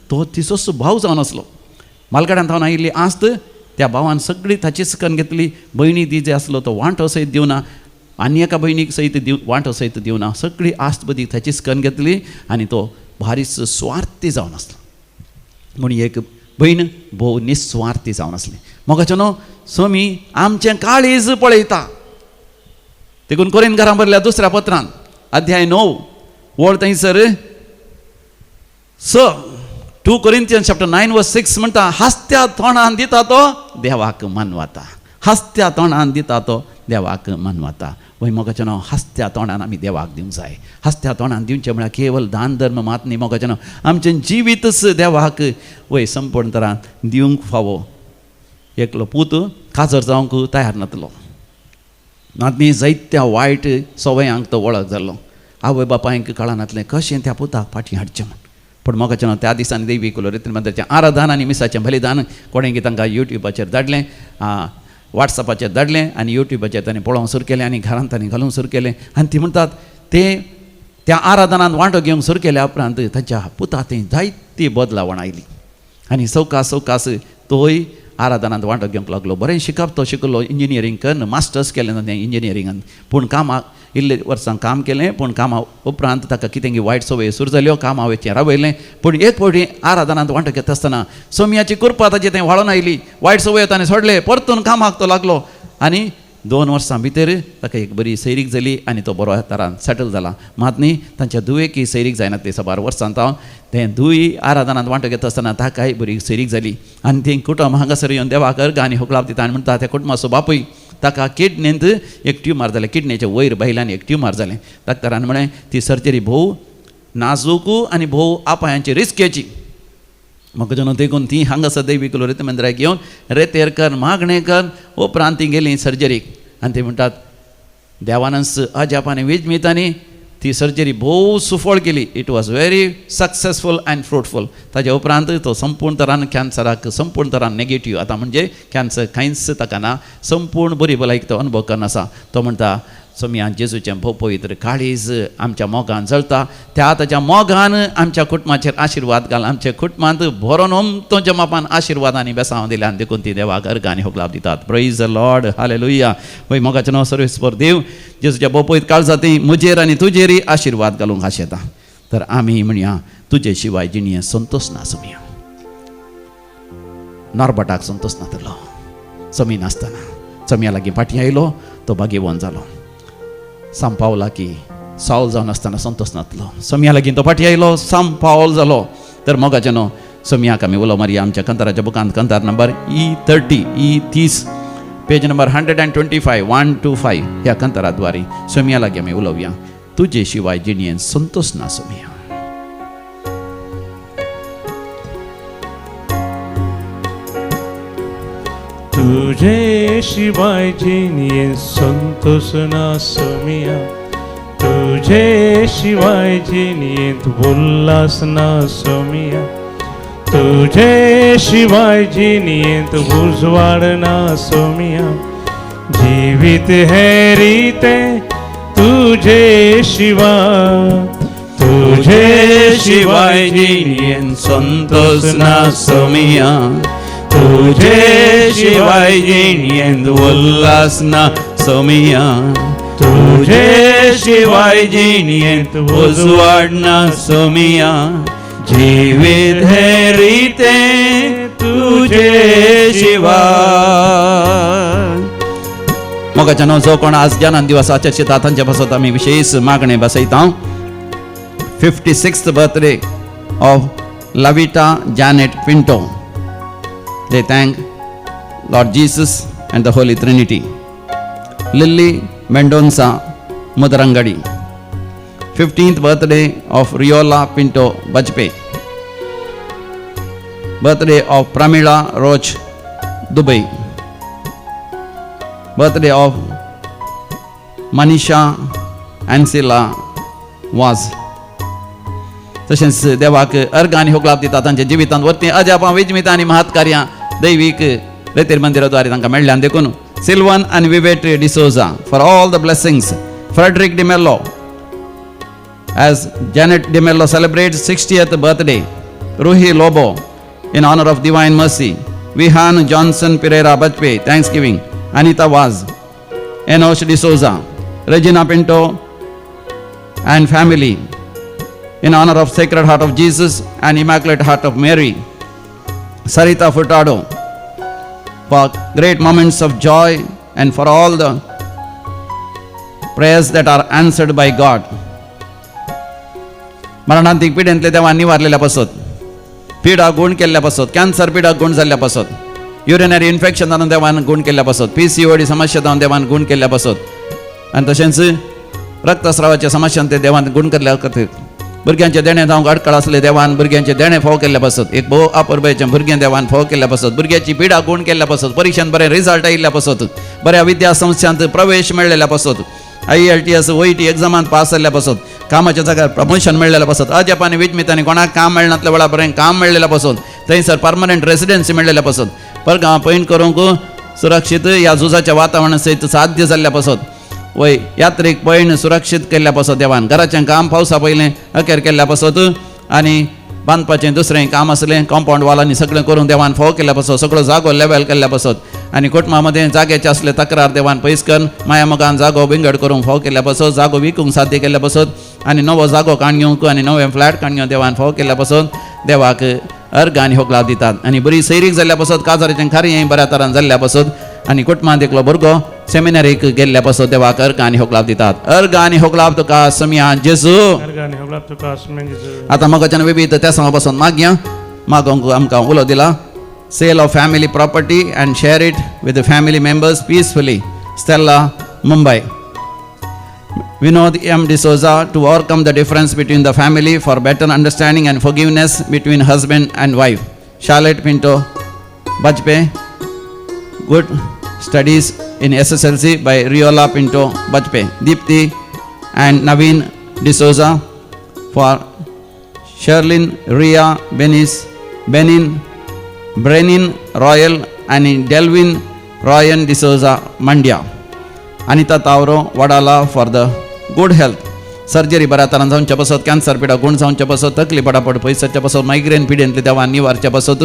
तो तिचोच भाव जावन आसलो. मालगाड्यान थावन आयिल्ली आस्त त्या भावान सगळी ताचीच कन्न घेतली, भयणी दी जे आसलो तो वांटो सयत दिवना, आनी एका भयणीक सयत दिव वांटो सयत दिवना, सगळी आस्त बदी ताचीच कन्न घेतली आनी तो भारीच स्वार्थी जावन आसलो. म्हूण एक भयण भोव निस्वार्थी जावन आसली. मोगाचो न्हू स्वामी आमचें काळीज पळयता. देखून कोरिंथ घरां बरयल्या दुसऱ्या पत्रान अध्याय 9 वळ थंयसर 6, 2 Corinthians chapter 9 verse 6 म्हणटा, हासत्या तोंडान दिता तो देवाक मानवता, हासत्या तोंडान दिता तो देवाक मानवता. वय मोगाचें नांव हासत्या तोंडान आमी देवाक दिवंक जाय. हासत्या तोंडान दिवचें म्हळ्यार केवल दान धर्म मात न्ही मोगाचें नांव, आमचें जिवीतच देवाक वय संपूर्ण तरान दिवंक फावो. एकलो पूत काजर जावंक तयार नातलो, मात न्ही जायत्या वायट सवयांक तो वळख जाल्लो. आवय बापायक कळनातलें कशें त्या पुताक फाटीं हाडचें म्हूण. पूण मोगाचें नांव त्या दिसांनी देवी कुलोरेतन मंदिराचें आराधन आनी मिसाचें बलिदान कोणें तांकां युट्यूबाचेर धाडलें, वॉट्सॅपाचेर धाडलें आनी युट्यूबाचेर तांणी पळोवंक सुरू केलें आनी घरांत तांणी घालूंक सुरू केलें. आनी ती म्हणटात ते त्या आराधनान वांटो घेवंक सुरू केल्या उपरांत तांच्या पुता थंय जायती बदलावण आयली आनी सवकास सवकास तोय आराधनांत वांटो घेवंक लागलो. बरें शिकप तो शिकलो, इंजिनियरींग करून मास्टर्स केलें ना तें इंजिनियरिंगान, पूण कामाक इल्ले वर्सां काम केलें, पूण कामा उपरांत ताका कितें वायट संवय सुरू जाल्यो, कामा वयचें रावयलें. पूण एक फावटी आराधनांत वांटो घेता आसतना सोमयाची कृपा ताची थंय व्हाळोन आयली, वायट संवय ताणें सोडले, परतून कामाक तो लागलो आनी 2 वर्सां भितर ताका एक बरी सैरीक जाली आनी तो बरो तरान सेटल जाला. मात न्ही तांच्या धुवेकी सैरीक जायना ते साबार वर्सां तावन तें धुवी आराधनांत वांटो घेता आसतना ताकाय बरी सैरीक जाली आनी ती कुटुंब हांगासर येवन देवाक अर्घ आनी होगळाप दिता आनी म्हणटा त्या कुटुंबाचो बापूय ताका किडनेंत एक ट्युमर जालें, किडनेच्या वयर भायल्यान एक ट्युमर जालें. डॉक्टरान म्हळें ती सर्जरी भोव नाजूक आनी भोव आपायांची रिस्केची. म्हाका न्हू देखून ती हांगासर देवी कुलोरीत मंदिराक येवन रेतेर कर मागणें कर उपरांत ती गेली सर्जरीक आनी ती म्हणटात देवानच अजाप आनी विजमितांनी ती सर्जरी भोव सुफळ केली. It was very successful and fruitful. ताज्या उपरांत तो संपूर्ण तरान कॅन्सराक संपूर्ण तरान नेगेटीव, आतां म्हणजे कॅन्सर कांयच ताका ना, संपूर्ण बरी भलायकी तो अनुभव करून आसा. तो म्हणटा सोमया जेजूचें भोव पवित्र काळीज आमच्या मोगान जळता, त्या ताच्या मोगान आमच्या कुटुंबाचेर आशिर्वाद घाल, आमच्या कुटुंबांत भरोन ओमतो जमापान आशिर्वाद आनी बेसांव दिल्या आनी देखून ती देवाक अर्घ आनी होगलाप दितात. प्रेज the Lord, hallelujah. वय मोगाचें नांव सर्वेस्पर देव जेजूच्या भोव पवित्र काळजा ती म्हजेर आनी तुजेरय आशिर्वाद घालूंक आशेता. तर आमी म्हणया तुजे शिवाय जिणें संतोश ना. सोमया नॉर्बटाक संतोश नातलो समी नासतना चमया लागीं फाटीं आयलो तो भाग्यवान जालो. साम पावला की सावल जावन आसतना संतोश नातलो, सोमया लागीं तो फाटीं आयलो साम पावल जालो. तर मोगाचें न्हू सोमयाक आमी उलो मारया आमच्या कंताराच्या बुकांत, कंतार number E30 E30 page number 125 125 ह्या कंताराद्वारे सोमया लागीं आमी उलोवया तुजे शिवाय जिणेंत संतोश ना. सोमया तुझे शिवाय जिणेंत संतोष ना सोमिया, तुझे शिवाय जिणयेंत उल्हास ना सोमिया, तुझे शिवाय जिणयेंत उजवाड ना सोमिया, जिवीत हे रिते तुझे शिवाय, तुझे शिवाय जिणयेंत संतोष ना सोमिया, तुझे शिवाय जिणयेंत उल्हास ना सोमिया, तुझे शिवाय जिणयेंत उजवाड ना सोमिया, जिवीत हे रिते तुझे शिवाय. मोगाच्या जो कोण आज ज्ञानान दिवस आचरिता तांच्या पासत आमी विशेष मागणें बसयता. 56th birthday of Lavita Janet Pinto. They thank Lord Jesus and the Holy Trinity. Lily Mendonca, Mudarangadi. 15th birthday of Riola Pinto, Bajpe. Birthday of Pramila Roach, Dubai. Birthday of Manisha Ancilla Vaz. तशेंच देवाक अर्घ आनी होगलाप दिता तांच्या जिवितांत वरती अजापां, विजमितां आनी महत्कार्यां दैवीक रेतीर मंदिराद्वारे तांकां मेळ्ळ्यान देखून. सिल्वन आनी Vivette D'Souza for all the blessings. Frederick D'Mello, as Janet D'Mello celebrates 60th birthday. Ruhi Lobo, in honor of Divine Mercy. Vihan Johnson Pereira, Bajpe, Thanksgiving. Anita Vaz, Enosh D'Souza, Regina Pinto and family, in honor of Sacred Heart of Jesus and Immaculate Heart of Mary. Sarita Furtado, for great moments of joy and for all the prayers that are answered by God. मरणांतीक पिडेंतले देवान निवारलेल्या पासत, पिडा गूण केल्ल्या पासत, cancer पिडा गूण जाल्ल्या पासत, युरिनरी इन्फेक्शन जावन देवान गूण केल्ल्या पासत, पीसीओडी समस्या जावन देवान गूण केल्ल्या पासत आनी तशेंच रक्तस्रावाच्या समस्यान ते देवान गूण केल्ल्या खातीर, भुरग्यांचे देणें जावंक अडकळ आसले देवान भुरग्यांचे देणें फोव केल्ल्या पासत, एक भोव अपुरबायेचें भुरगें देवान फोव केल्ल्या पासत, भुरग्याची पिडा गूण केल्ल्या पासत, परिक्षेन बरें रिजल्ट आयिल्ल्या पासत, बऱ्या विद्यासंस्थांत प्रवेश मेळ्ळेल्या पासत, आयईएलटीएस, ओईटी एग्जामांत पास जाल्ल्या पासत, कामाच्या जाग्यार प्रमोशन मेळ्ळेल्या पासत, अजाप आनी विजमितांनी कोणाक काम मेळनातल्या वेळा बरें काम मेळ्ळेल्या पासत, थंयसर परमनंट रेसिडेन्सी मेळ्ळेल्या पासत, परगांव पयण करूंक सुरक्षीत ह्या झुजाच्या वातावरणा सयत साध्य जाल्ल्या पासत, वय यात्रीक पयण सुरक्षीत केल्ल्या पासत, देवान घराचें काम पावसा पयलें अखेर केल्ल्या पासत आनी बांदपाचें दुसरें काम आसलें कॉम्पावंड वालांनी सगळें करून देवान फोव केल्ल्या पासत, सगळो जागो लेवल केल्ल्या पासत आनी कुटुंबा मदें जाग्याचे आसले तक्रार देवान पयस करून माया मोगान जागो विंगड करूंक फोव केल्ल्या पासत, जागो विकूंक साध्य केल्ल्या पासत आनी नवो जागो काण घेवंक आनी नवें फ्लॅट काण घेवंक देवान फोव केल्ल्या पासत देवाक अर्घ आनी होगलाप दितात. आनी बरी सैरीक जाल्ल्या पासत, काजाराचें कार्य बऱ्या तरान जाल्ल्या पासत आनी कुटुंबांत एकलो भुरगो सेमिनारीक गेल्ल्या पासत देवाक अर्घ आनी होगलाप दितात. अर्घ आनी होगलाप तुका समिया जेजू. अर्घ आनी होगलाप तुका सोमया जेजू. आतां मोगाच्यान विविध त्या सांगा पासून मागया, मागोंक आमकां उलो दिला. Sale of family property and share it with the family members peacefully, Stella, Mumbai. Vinod M. D'Souza, to overcome the difference between the family, for better understanding and forgiveness between husband and wife. Charlotte Pinto, Bajpe, good studies in SSLC by Riola Pinto, Bajpe. Deepti and Naveen D'Souza, for Sherlyn Ria Benis, Benin, Brenin Royal and Delvin Ryan D'Souza, Mandya. Anita Tauro, Vadala, for the good health. Surgery बऱ्या तरान जावच्या पासत, cancer पिडा गूण जावच्या पासत, तकली पटापट पयसाच्या पासत, मायग्रेन पिडेंतले देवान निवारच्या पासत,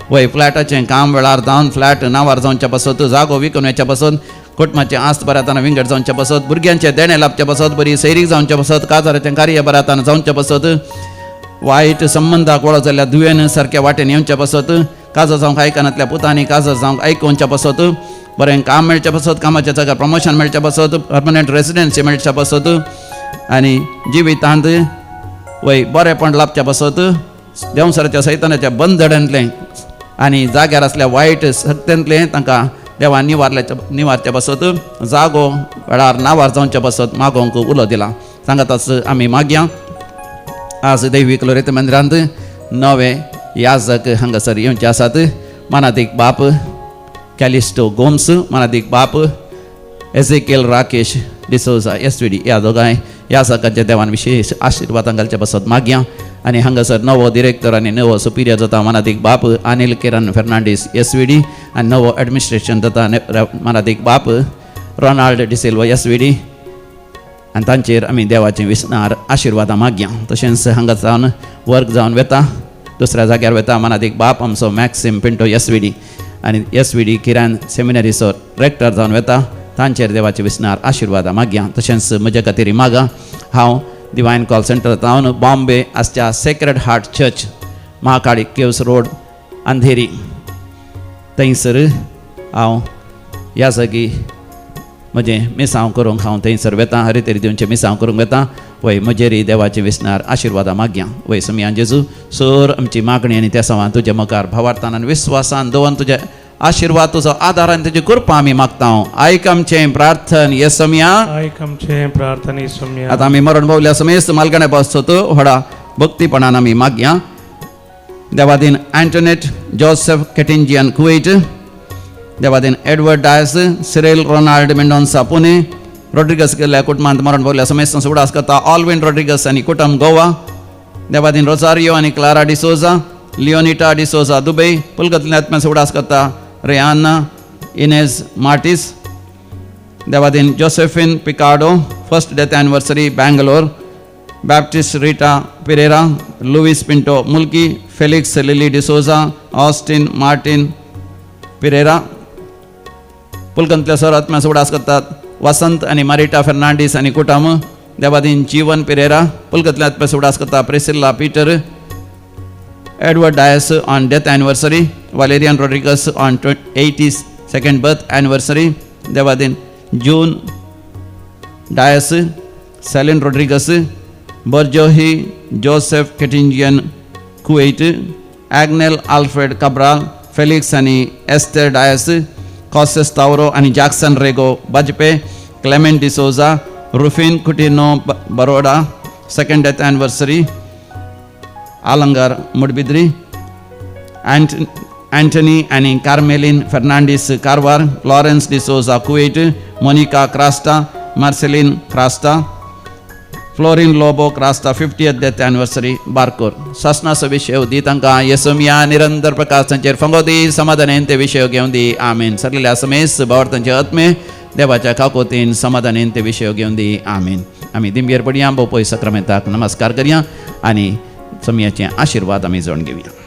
वय फ्लॅटाचें काम वेळार जावन फ्लॅट नांवार जावच्या पासत, जागो विकून वचच्या पासत, कुटुंबाचें आस्त बऱ्या तरान विंगड जावच्या पासत, भुरग्यांचें देणें लाभच्या पासत, बरी सैरीक जावच्या पासत, काजाराचें कार्य बऱ्या तरान जावच्या पासत, वायट संबंदाक वळो जाल्ल्या दुयेन सारक्या वाटेन येवच्या पासत, काजर जावंक आयकनातल्या पुतांनी काजर जावंक आयकोवच्या पासत, बरें काम मेळच्या पासत, कामाच्या जाग्यार प्रमोशन मेळच्या पासत, परमनंट रेसिडेन्सी मेळच्या पासत आनी जिवितांत वय बरेपण लाभच्या पासत, देंवसराच्या सैतानाच्या बंधडांतलें आनी जाग्यार आसल्या वायट शक्तेंतलें तांकां देवान निवारल्याच्या निवारच्या पासत, जागो वेळार नांवार जावच्या पासत मागोवंक उलो दिला. सांगाताच आमी मागया. आज दैवीक लोरेत मंदिरांत नवे याजक हांगासर येवचे आसात. मानादीक बाप कॅलिस्टो गोम्स, मानादीक बाप एझेकेल राकेश डिसोजा एसवीडी, ह्या दोगांय ह्या सकाळच्या देवान विशेश आशिर्वादां घालचे बसत मागया. आनी हांगासर नवो डिरेक्टर आनी नवो सुपिरियर जाता मनादीक बाप अनिल किरण फेर्नांडीस SVD आनी नवो एडमिनिस्ट्रेशन जाता मनादीक बाप रोनाल्ड डिसिल्वा SVD आनी तांचेर आमी देवाचें विसनार आशिर्वादां मागया. तशेंच हांगा जावन वर्क जावन वेता दुसऱ्या जाग्यार वेता मनादीक बाप आमचो मॅक्सिम पिंटो SVD आनी SVD किरान सेमिनरीचो रेक्टर जावन वेता तांचेर देवाचे विसनार आशिर्वादां मागया. तशेंच म्हज्या खातीर मागा हांव डिवायन कॉल सेंटर जावन बॉम्बे आसच्या Sacred Heart Church Mahakali Caves Road Andheri थंयसर हांव ह्या जागी म्हजें मिसांव करूंक हांव थंयसर वेता हरितरी दिवचें मिसांव करूंक वेता वय म्हजेर देवाचें विसनार आशिर्वादां मागया. वय समियान जेजू सर आमची मागणी आनी त्या सवान तुज्या मुखार भावार्थान आनी विस्वासान दवरून तुजे आशिर्वाद तुजो आदार आनी तुजी कृपा आमी मागता. आयक आमचें प्रार्थन ये समिया. आयक आमचें प्रार्थना सोम्या. आतां आमी मरण पावल्या समेस्त मालकाणे पासतो व्हडा भक्तीपणान आमी मागया. देवादीन एंटोनेट जोसेफ केटिंजियन कुवेट, देवादीन Edward Dias, Cyril Ronald Mendonca Pune, Rodrigues गेल्ल्या कुटुंबांत मरण पावल्या समेस्त उडास करता ऑलविन रोड्रिगस आनी कुटुंब गोवा, देवादीन रोजारियो आनी Clara D'Souza, Leonita D'Souza Dubai, पुलगतल्या आत्म्याचो उडास करता रेयाना इनेज मार्टिस, देवादीन Josephine Picado first death anniversary Bangalore, Baptist Rita Pereira, Luis Pinto Mulki, Felix Lily D'Souza, Austin Martin Pereira, पुलकंतल्या sir आत्म्याचो उडास करतात वसंत आनी मारिटा फेर्नांडीस आनी कुटुंब, देवादीन जीवन पिरेरा, पुलकतल्या आत्म्याचो उडास करता Priscilla Peter, Edward Dias on death anniversary, Valerian Rodrigues on 82nd birth anniversary, Devadin June Dias, Celine Rodrigues, Berjohi Joseph Ketingian Kuwait, Agnel Alfred Cabral, Felix आनी एस्टर डायस, कॉसेस तावरो आनी Jackson Rego Bajpe, Clement D'Souza, Rufin Coutinho Baroda second death anniversary, Alangar Moodbidri, Antony आनी Carmelin Fernandes Karwar, Lawrence D'Souza Kuwait, Monica Crasta, Marceline Crasta, Florin Lobo Crasta 50th death anniversary Barkur. सासनाचो विशय दी तांकां येसोमिया निरंतर प्रकाश तांचेर फंगो दी समाधानेन ते विशय घेवन दी. आमीन. सरलेल्या समेस भावार्थांचे आत्मे देवाच्या काकोतीन समाधानेन ते विशय घेवन दी. आमीन. आमी दिंबेर पडया बोपय सक्रामेंताक नमस्कार करया आनी समियाचे आशिर्वाद आमी जोड घेवया.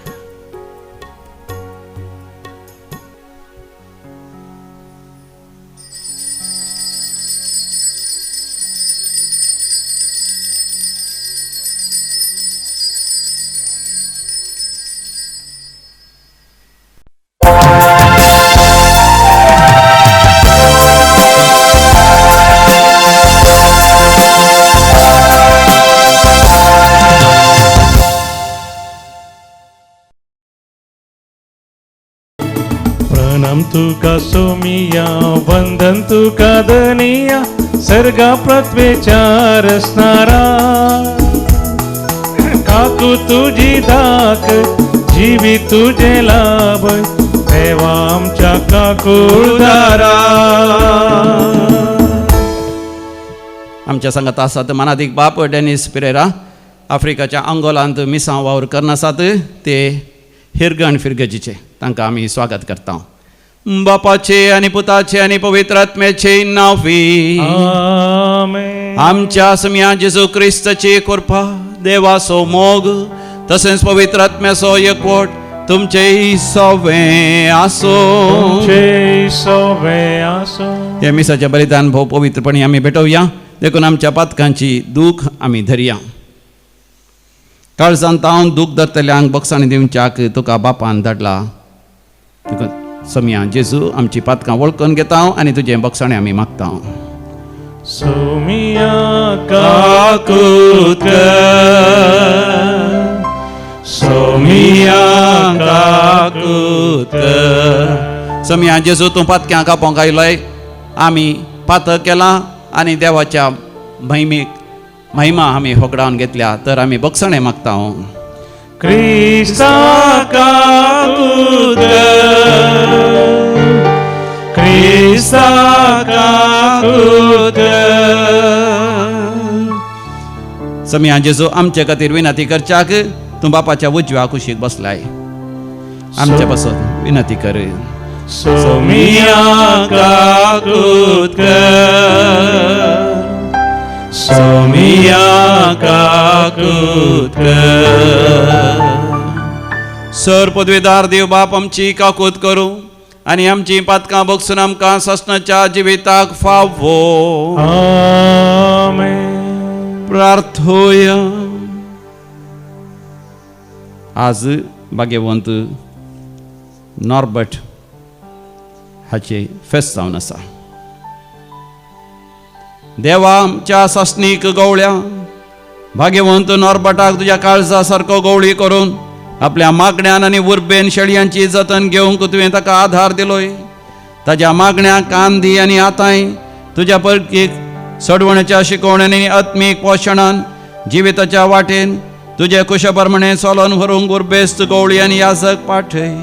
प्रणाम तुका सोमिया, वंदन तुका धनिया, सर्गा पृथ्वेच्या रसणारा. काकू तुझी दाख, जीवी तुझे लाभ, देवा आमच्या काकुळदारा. आमच्या सांगात आसात मनादीक बाप डेनिस पिरेरा, आफ्रिकाच्या अंगोलांत मिसांव वावर करनासात ते हिरगण फिरगजीचे, तांकां आमी स्वागत करता. बापाचे आनी पुताचे आनी पवित्र आत्म्याचे नांवी आमेन. आमच्या समिया जेजू क्रिस्ताची कृपा, देवाचो मोग तसेंच पवित्र आत्म्याचो एकवट तुमचेय सवें आसो. तुमचेय सवें आसो. हे मिसाचें बलिदान भोव पवित्रपणी आमी भेटोवया, देखून आमच्या पातकांची दूख आमी धरया. काळजांत हांव दूख धरतल्यांक बक्षाणी दिवच्याक तुका बापान धाडला. देखून समिया जेजू आमची पातकां वळखून घेता आनी तुजें बक्षाणें आमी मागता. सोमिया काकूत कर, सोमिया काकूत कर. सोमिया जेजू तूं पातक्यां कापोंक आयलोय, आमी पातक केलां आनी देवाच्या महिमेक महिमा आमी होगडावन घेतल्या, तर आमी बक्षाणें मागता. क्रिस्ता काकूत कर, क्रिस्ता काकूत कर, समिया जेजू आमचे खातीर विनंती करच्याक तूं बापाच्या उजव्या कुशीक बसलाय. आमचे पासत विनंती कर. सोमिया काकूत कर, सोमिया काकूत कर. सर पदवीदार देव बाप आमची काकूत करूं आनी आमची पातकां बगसून आमकां सासणाच्या जिविताक फावो. आमेन. प्रार्थोया. आज भाग्यवंत नॉर्बर्ट हाचे फेस्त जावन आसा. देवा आमच्या सासणीक गवळ्या भाग्यवंत नॉर्बर्टाक तुज्या काळजा सारको गवळी करून आपल्या मागण्यान आनी उर्बेन शेळयांची जतन घेवंक तुवें ताका आधार दिलोय. ताज्या मागण्याक कान दी आनी आतांय तुज्या परकीक सडवण्याच्या शिकवण्यानी आत्मीक पोशणान जिविताच्या वाटेन तुजे कुशप्रमाणे चलोन व्हरूंक उर्बेस्त गवळी आनी याजक पाठय.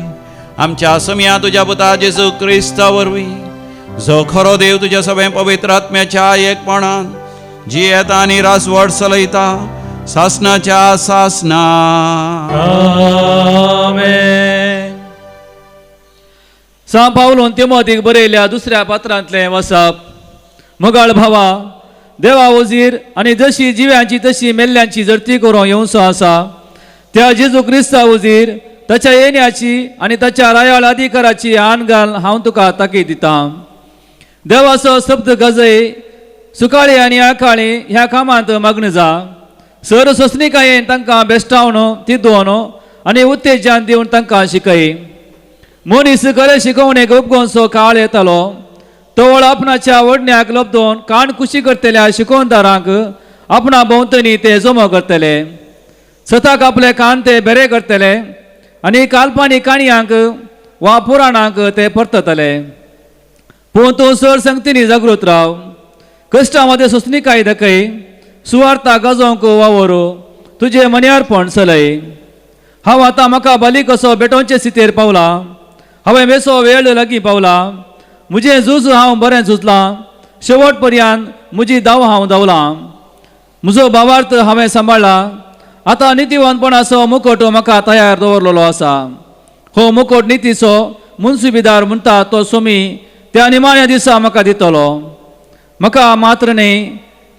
आमच्या समिया तुज्या पुता जेजू क्रिस्ता वरवीं जो खरो देव तुज्या सगळ्या पवित्र आत्म्याच्या एकपणान जियेता आनी राजवट चलयता सासनाच्या सासना. आमेन. सांव पावलून तिमोतीक बरयल्या दुसऱ्या पात्रांतलें वसप. मोगाळ भावा, देवा वजीर आनी जशी जिव्यांची तशी मेल्ल्यांची जडती करूंक येवचो आसा त्या जेजू क्रिस्ता वजीर ताच्या येण्याची आनी ताच्या रायाळ अधिकाराची आन घाल हांव तुका ताकीद दितां. देवाचो शब्द गजय सुकाळी आनी आकाळी ह्या कामांत मग्न जा. सर सोंसणिकायेन तांकां बेश्टावन तिदोवन आनी उत्तेजन दिवन तांकां शिकय. मनीस खरें शिकोवणेक उपगोनसो काळ येतालो तवळ आपणाच्या वडण्याक लब्दोवन कान कुशी करतल्या शिकोवणदारांक आपणा भोंवतणी ते जमो करतले. सताक आपले कान ते बेरे करतले आनी काल्पनीक काणयांक वा पुराणांक ते परततले. पूण तूं सर संगतीनी जागृत राव. कश्टा मदें सोंसणिकाय दाखय. सुवार्ता गाजोवंक वावर तुजें मन्यारपण चलय. हांव आतां म्हाका बाली कसो बेटोवचे सितेर पावला. हांवें बेसो वेळ लागीं पावला. म्हजें झूज हांव बरें झुजलां. शेवट पर्यंत म्हजी धांव हांव धांवलां. म्हजो भावार्थ हांवें सांबाळ्ळा. आतां नितीवंतपणाचो मुकोट म्हाका तयार दवरलेलो आसा. हो मुकोट नितीचो मुन्सुबीदार म्हणटा तो सोमी त्या निमाण्या दिसा म्हाका दितलो. म्हाका मात्र न्हय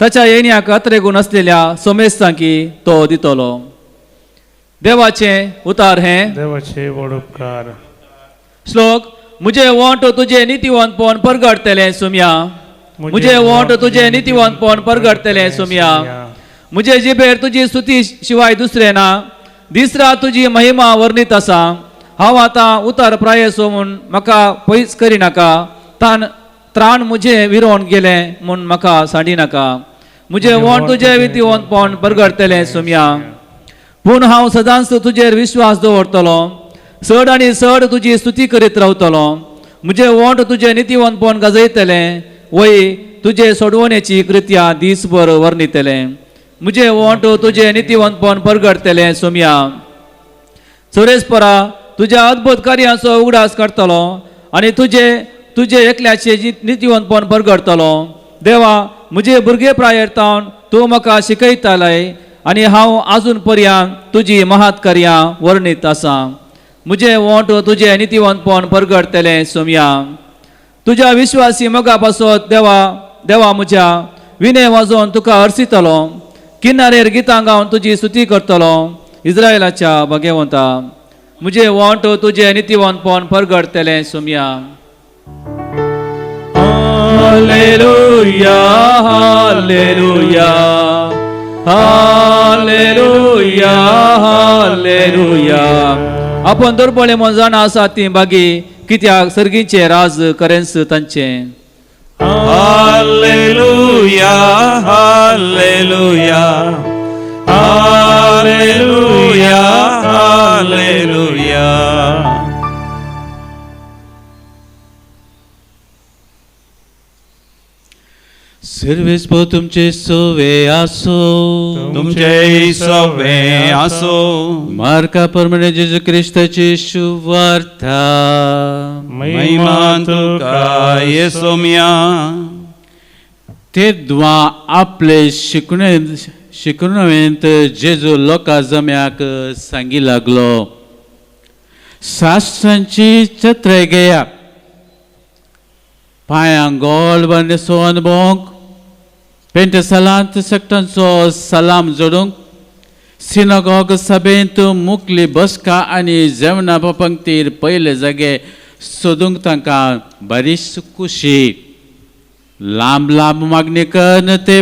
ताच्या येण्याक अत्रेगूण आसलेल्या सोमेस्तांकी तो दितलो. देवाचें उतार हें. देवाचे व्हड उपकार. श्लोक. मुझे वोंट तुझे नितीवंतपण परगडतलें सुम्या. मुझे वोंट तुझे नितीवंतपण परगडतलें सुम्या. मुझे जिबेर तुजी स्तुती शिवाय दुसरें ना. दीस रात तुजी महिमा वर्णीत आसा. हांव आतां उतर प्रायसो म्हूण म्हाका पयस करिनाका. तान त्राण मुझे विरोवन गेलें म्हूण म्हाका सांडी नाका. मुझे वोंट तुजें नितीवंतपण परगडतलें सुम्या. पूण हांव सदांच तुजेर विश्वास दवरतलो. चड आनी चड तुजी स्तुती करीत रावतलो. म्हजें वोंट तुजें नितीवंतपण गाजयतलें. वय तुजे सोडवणेची कृत्या दीसभर वर्णितलें. म्हजें वोंट तुजें नितीवंतपण परगडतलें सोम्या. चोरेसपरा तुज्या अद्भुत कार्यांचो उगडास काडटलो आनी तुजे तुजे एकल्याचे नितीवंतपण परगडतलो. देवा म्हजे भुरगे प्रायेर तावन तूं म्हाका शिकयतालय आनी हांव आजून पर्यंत तुजी महात कार्यां वर्णीत आसा. म्हजें वोंट तुजें नितीवंतपण परगडतलें सोम्या. तुज्या विश्वासी मोगा पासत देवा देवा म्हज्या विनय वाजोवन तुका अर्सितलो. किनारेर गितां गावन तुजी स्तुती करतलो. इस्रायलाच्या भाग्यवंता म्हजें वोंट तुजें नितीवंतपण परगडतलें सोम्या. Hallelujah hallelujah hallelujah hallelujah. आपण दुर्बळे म्हूण जाणा आसा ती बागी कित्याक सर्गीचें राज करेंस तांचें. Hallelujah hallelujah hallelujah hallelujah. सर्वेस पो तुमचे सोवे आसो. तुमचे सवे आसो. मार्का प्रमाणे जेजू क्रिस्ताची शुवार्ता. महिमा तुका येसोम्या. ते द्वा आपले शिकणे शिकवणेंत जेजू लोकां जम्याक सांगी लागलो, शास्त्रांची चत्राय घेया, पांयांक गोल न्हेसोवन भोंवंक, पेंटसालांत सकटांचो सलाम जोडूंक, सिनागॉग सभेंत मुकली बसका आनी जेवणा पंक्तीर पयले जागे सोदूंक तांकां बरीच खुशी. लांब लांब मागणी करून ते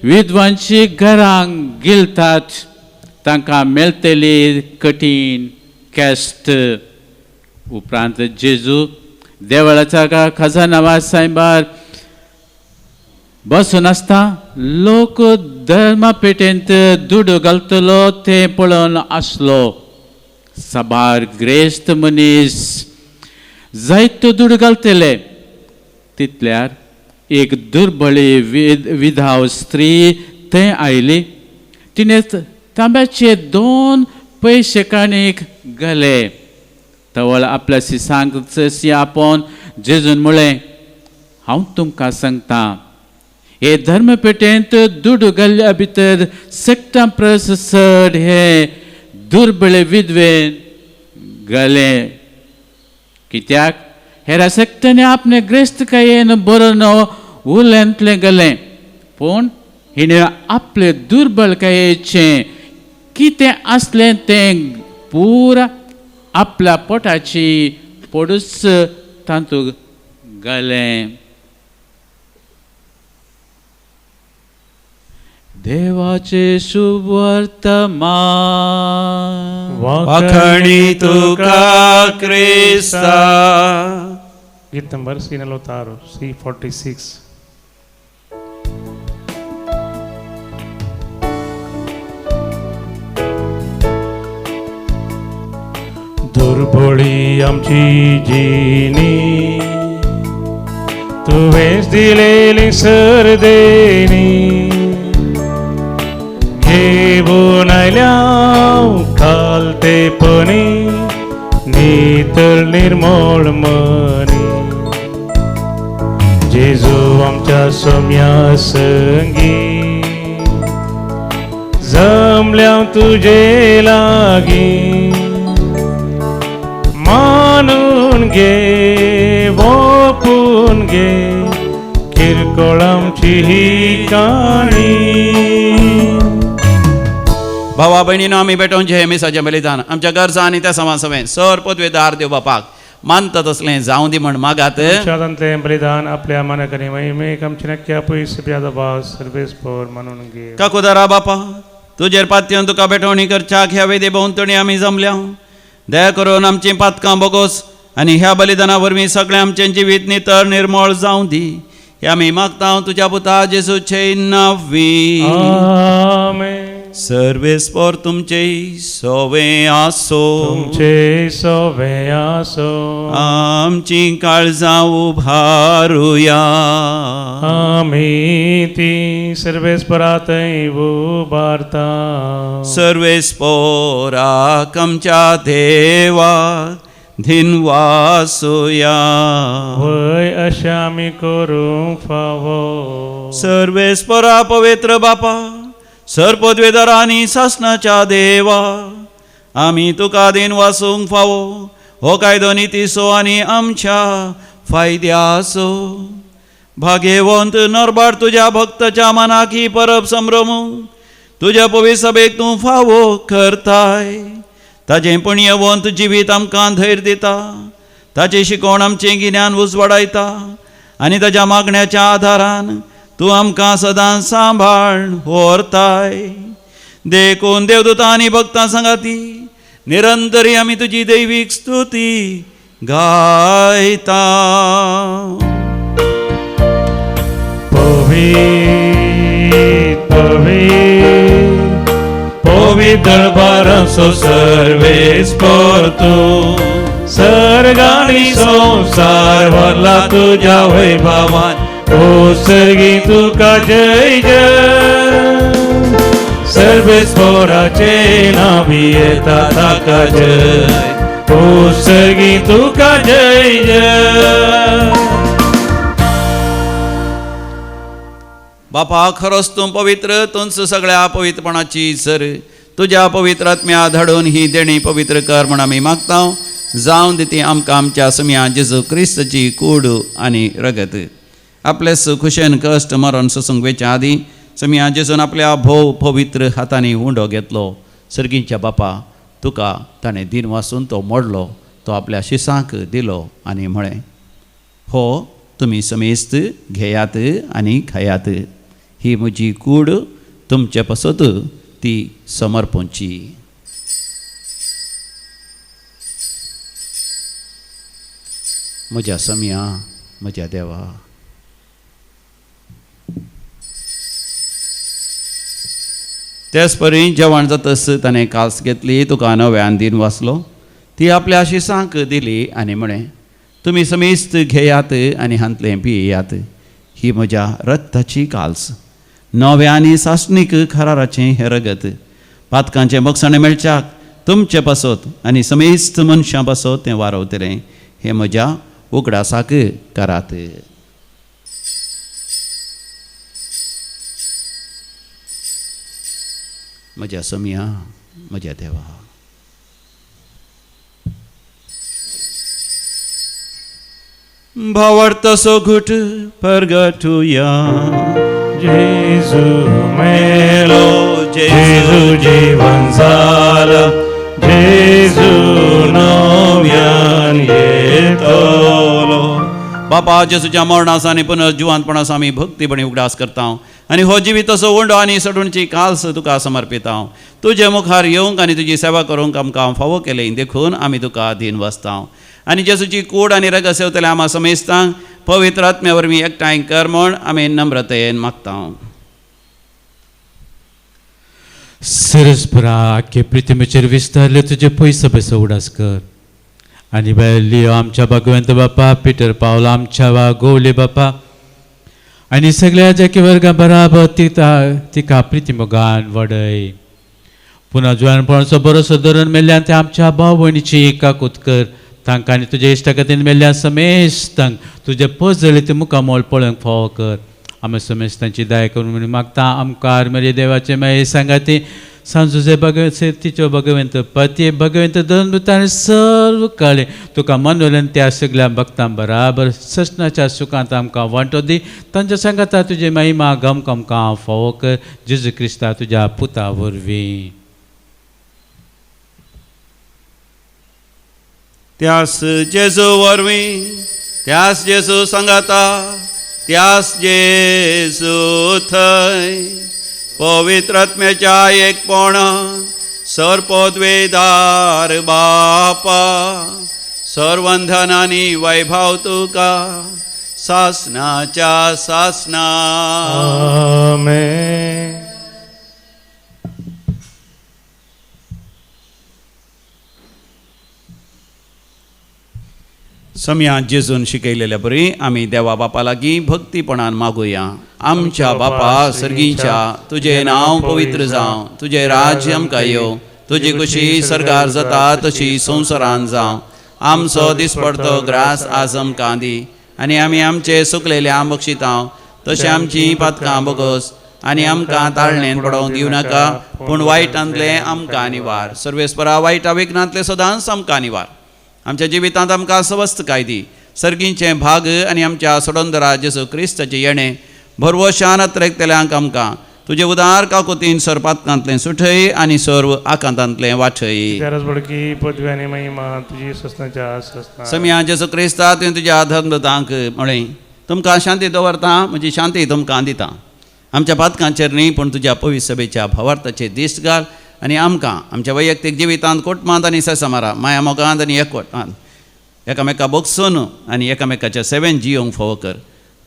विद्वांची घरांक गिलतात, तांकां मेळटली कठीण कॅस्ट. उपरांत जेजू देवळाच्या खजाना सायबार बसून आसता लोक धर्मापेटेंत दुडू घालतलो तें पळोवन आसलो. साबार ग्रेस्त मनीस जायतो दुडू घालतले. तितल्यार एक दुर्बळी विधाव स्त्री थंय आयली. तिणें तांब्याचे 2 पयशे काणीक घाले. तवळ आपल्या सिसांक सी आपोवन जेजून म्हळें, हांव तुमकां सांगता, हे धर्मपेटेंत दुडू घाल्ल्या भितर सगटां परस चड हे दुर्बळे विधवेन घाले. कित्याक हेरा सगट्यांनी आपणे ग्रेस्तकायेन बरोवन उलेंतलें गेलें, पूण हिणें आपले दुर्बलकायेचें कितें आसलें तें पुरा आपल्या पोटाची पोडूच तातूंत घालें. देवाचे शुभवर्तमान. वाखणी तुका क्रिस्ता. गीत नंबर सी 46, सी 46. दुर्बळी आमची जिणी, तुवेंच दिलेली सरदेणी, घेवन आयल्या खालतेपणी, नितळ निर्मळ मनी. जेजू आमच्या सोम्या संगी, जमल्या तुजे लागीं, मानून घे वोपून घे किरकोळ आमची ही काणी. भावा भयणीनो, आमी भेटोवचें हें मिसाचें बलिदान आमच्या गरजा आनी त्या समा सवें सर पदवेदार देव बापाक मानता तसलें जावं दी म्हण मागात. तुमच्या बलिदान आपल्या मानक आनी महिमेक आमचे नक्की पयस प्यादबास सर्वेस्पर मानून घे. काकुदारा बापा, तुजेर पातयेवन तुका भेटवणी करच्याक ह्या वेदी भोंवतणी आमी जमल्या. दया करून आमचीं पातकां बोगोस आनी ह्या बलिदाना वरवीं सगळें आमचें जिवीत नितळ निर्मळ जावं दी. हे आमी मागता तुज्या पुता जेजूचे नांवी. आमेन. सर्वेस्पर तुमचे सोवे आसो, तुमचे सोवे आसो. आमची काळजां उभारुया, आमी ती सर्वेस्परा थंय उबारता. सर्वेस्पराक आमच्या देवा धिनवासुया. वय अशें आमी करूंक फावो. सर्वेस्परा पवित्र बापा, सरपदवेदार आनी सासणाच्या देवा, आमी तुका दिन वासूंक फावो हो कायदो नितीचो आनी आमच्या फायद्याचो. भाग्यवंत नरबाड तुज्या भक्ताच्या मनाक ही परब संभ्रमूंक तुज्या पवित्र सभेक तूं फावो करताय. ताजें पुण्यवंत जिवीत आमकां धैर्य दिता, ताचें शिकवण आमचें गिन्यान उजवाडायता आनी ताज्या मागण्याच्या आदारान तूं आमकां सदां सांबाळ व्हरताय. देखून देवदूतां आनी भक्तां सांगाती निरंतरी आमी तुजी दैवीक स्तुती गायता. पवित्र पवित्र पवित्र बारसो सर्वेस्पर तूं, सर्गानी संसार भरला तुज्या वैभवान. ओ सर्गी तुका जय जय, सर्वेस्पराचे नावी येता ताका जय. ओ सर्गी तुका जय जय. बापा खरोच तूं पवित्र, तूंच सगळ्या पवित्रपणाची सर। तुज्या पवित्र आत्म्या धाडून ही देणी पवित्र कर म्हण आमी मागता। जावन दी आमकां आमच्या सम्या जेजू क्रिस्ताची कूड आनी रगत। आपले खुशेन कश्ट मरण सोसूंक वेच्या आदीं सम्या जेजून आपल्या भोव पवित्र हातांनी उंडो घेतलो। सर्गींच्या बापा तुका ताणें दिन वासून तो मोडलो, तो आपल्या शिसांक दिलो आनी म्हळें, हो तुमी समेस्त घेयात आनी खायात, ही म्हजी कूड तुमचे पासत ती समर्पणची। म्हज्या सम्या, म्हज्या देवा, तेच परी जेवण जातस ताणें कास घेतली, तुका नव्यान दिन वाचलो, ती आपल्या शिसांक दिली आनी म्हळें, तुमी समेस्त घेयात आनी हांतलें पियेयात, ही म्हज्या रक्ताची काल्स, नव्या आनी सासणीक खराराचें हें रगत, पातकांचें बक्षाणें मेळच्याक तुमचे पासत आनी समेस्त मनशां पासत तें वारवतलें, हें म्हज्या उगडासाक करात। म्हज्या सम्या, म्हज्या देवा, भावार्थाचो घुट परगटुया। जेजू मेलो, जेजू जीवन जाला, जेजू नव्यान येतलो। बापा जेजूच्या मरणाचो आनी पुनर्जिवंतपणाचो आमी भक्तीपणी उगडास करता आनी हो जिविताचो उंडो आनी सडूणची काल्स तुका समर्पिता। तुजे मुखार येवंक आनी तुजी सेवा करूंक आमकां फावो केलें देखून आमी तुका दीन वाचता। आनी जेजूची कूड आनी रगत सेवतले आमा समेस्तांक पवित्र आत्म्या वरवीं एकठांय कर म्हूण आमी नम्रतेन मागता। सरसपुरा आख्खे पृथ्वीचेर विस्तारले तुजे पयसो बेसो उडास कर आनी लियो आमच्या भगवंत बापा, पिटर पावल आमच्या वा गोवले बापा आनी सगळ्या जाकी वर्गा बराबर तिका प्रिती मोगान वडय। पुन्हा जुवानपणाचो बरोसो धरून मेल्ल्यान ते आमच्या भाव भयणीची काकूत कर, तांकां आनी तुज्या इश्टागतीन मेल्ल्या समेस्तांक तुजे पजले ते मुखामोल पळोवंक फावो कर। आमी समेस्तांची दया करून म्हणून मागता। आमकां मरे देवाचे मागीर सांगाती सांजुजे भगवंत तिच्यो भगवंत पती भगवंत दोन सर्व कळे तुका मनोलन त्या सगळ्या भक्तां बराबर ससनाच्या सुखांत आमकां वांटो दी। तांच्या सांगाता तुजे महिमा गमक आमकां फावो कर, जेजू क्रिस्ता तुज्या पुता वरवीं। त्यास जेजू वरवीं, त्यास जेजू सांगाता, त्यास जेजू थंय पवित्र आत्म्याच्या एकपणान सर्पद्वेदार बापा सर्वंधन आनी वैभव तुका सासनाच्या सासना। आमेन। सम्या जेजून शिकयलेल्या बरी आमी देवा बापा लागीं भक्तीपणान मागुया। आमच्या बापा सर्गीच्या, तुजें नांव पवित्र जावं, तुजें राज्य आमकां येवं, तुजी खुशी सरकार जाता तशी संवसारान जावं। आमचो दिसपडतो ग्रास आज आमकां दी आनी आमी आमचे सुकलेले आम बक्षितांव तशें आमची पातकां बगस आनी आमकां ताळणेन पडोवंक दिवं नाका, पूण वायटांतलें आमकां निवार। सर्वेस्परा वायटा विघ्नांतलें सदांच आमकां निवार। आमच्या जिवितांत आमकां सवस्तकाय दी, सर्गींचें भाग आनी आमच्या सोडंदरा जेजू क्रिस्ताचें येणें भरवशान अत्रेकतल्यांक आमकां तुजे उदार काकुतीन सर्पातकांतलें सुठय आनी सर्व आकांतांतलें वाचय। पदवी आनी महिमा तुजी ससनाच्या ससना। सम्या जेजू क्रिस्ता तुवें तुज्या धर्मदूतांक म्हळें, तुमकां शांती दवरता, म्हजी शांती तुमकां दिता। आमच्या पातकांचेर न्ही पूण तुज्या पवित्र सभेच्या भावार्थाचेर दिश्ट घाल आनी आमकां आमच्या वैयक्तीक जिवितांत कुटुंबांत आनी सेसमारा माया मोगांत आनी एकवटांत एकामेका बगसून आनी एकामेकाच्या सेवेन जियोंक फावो कर।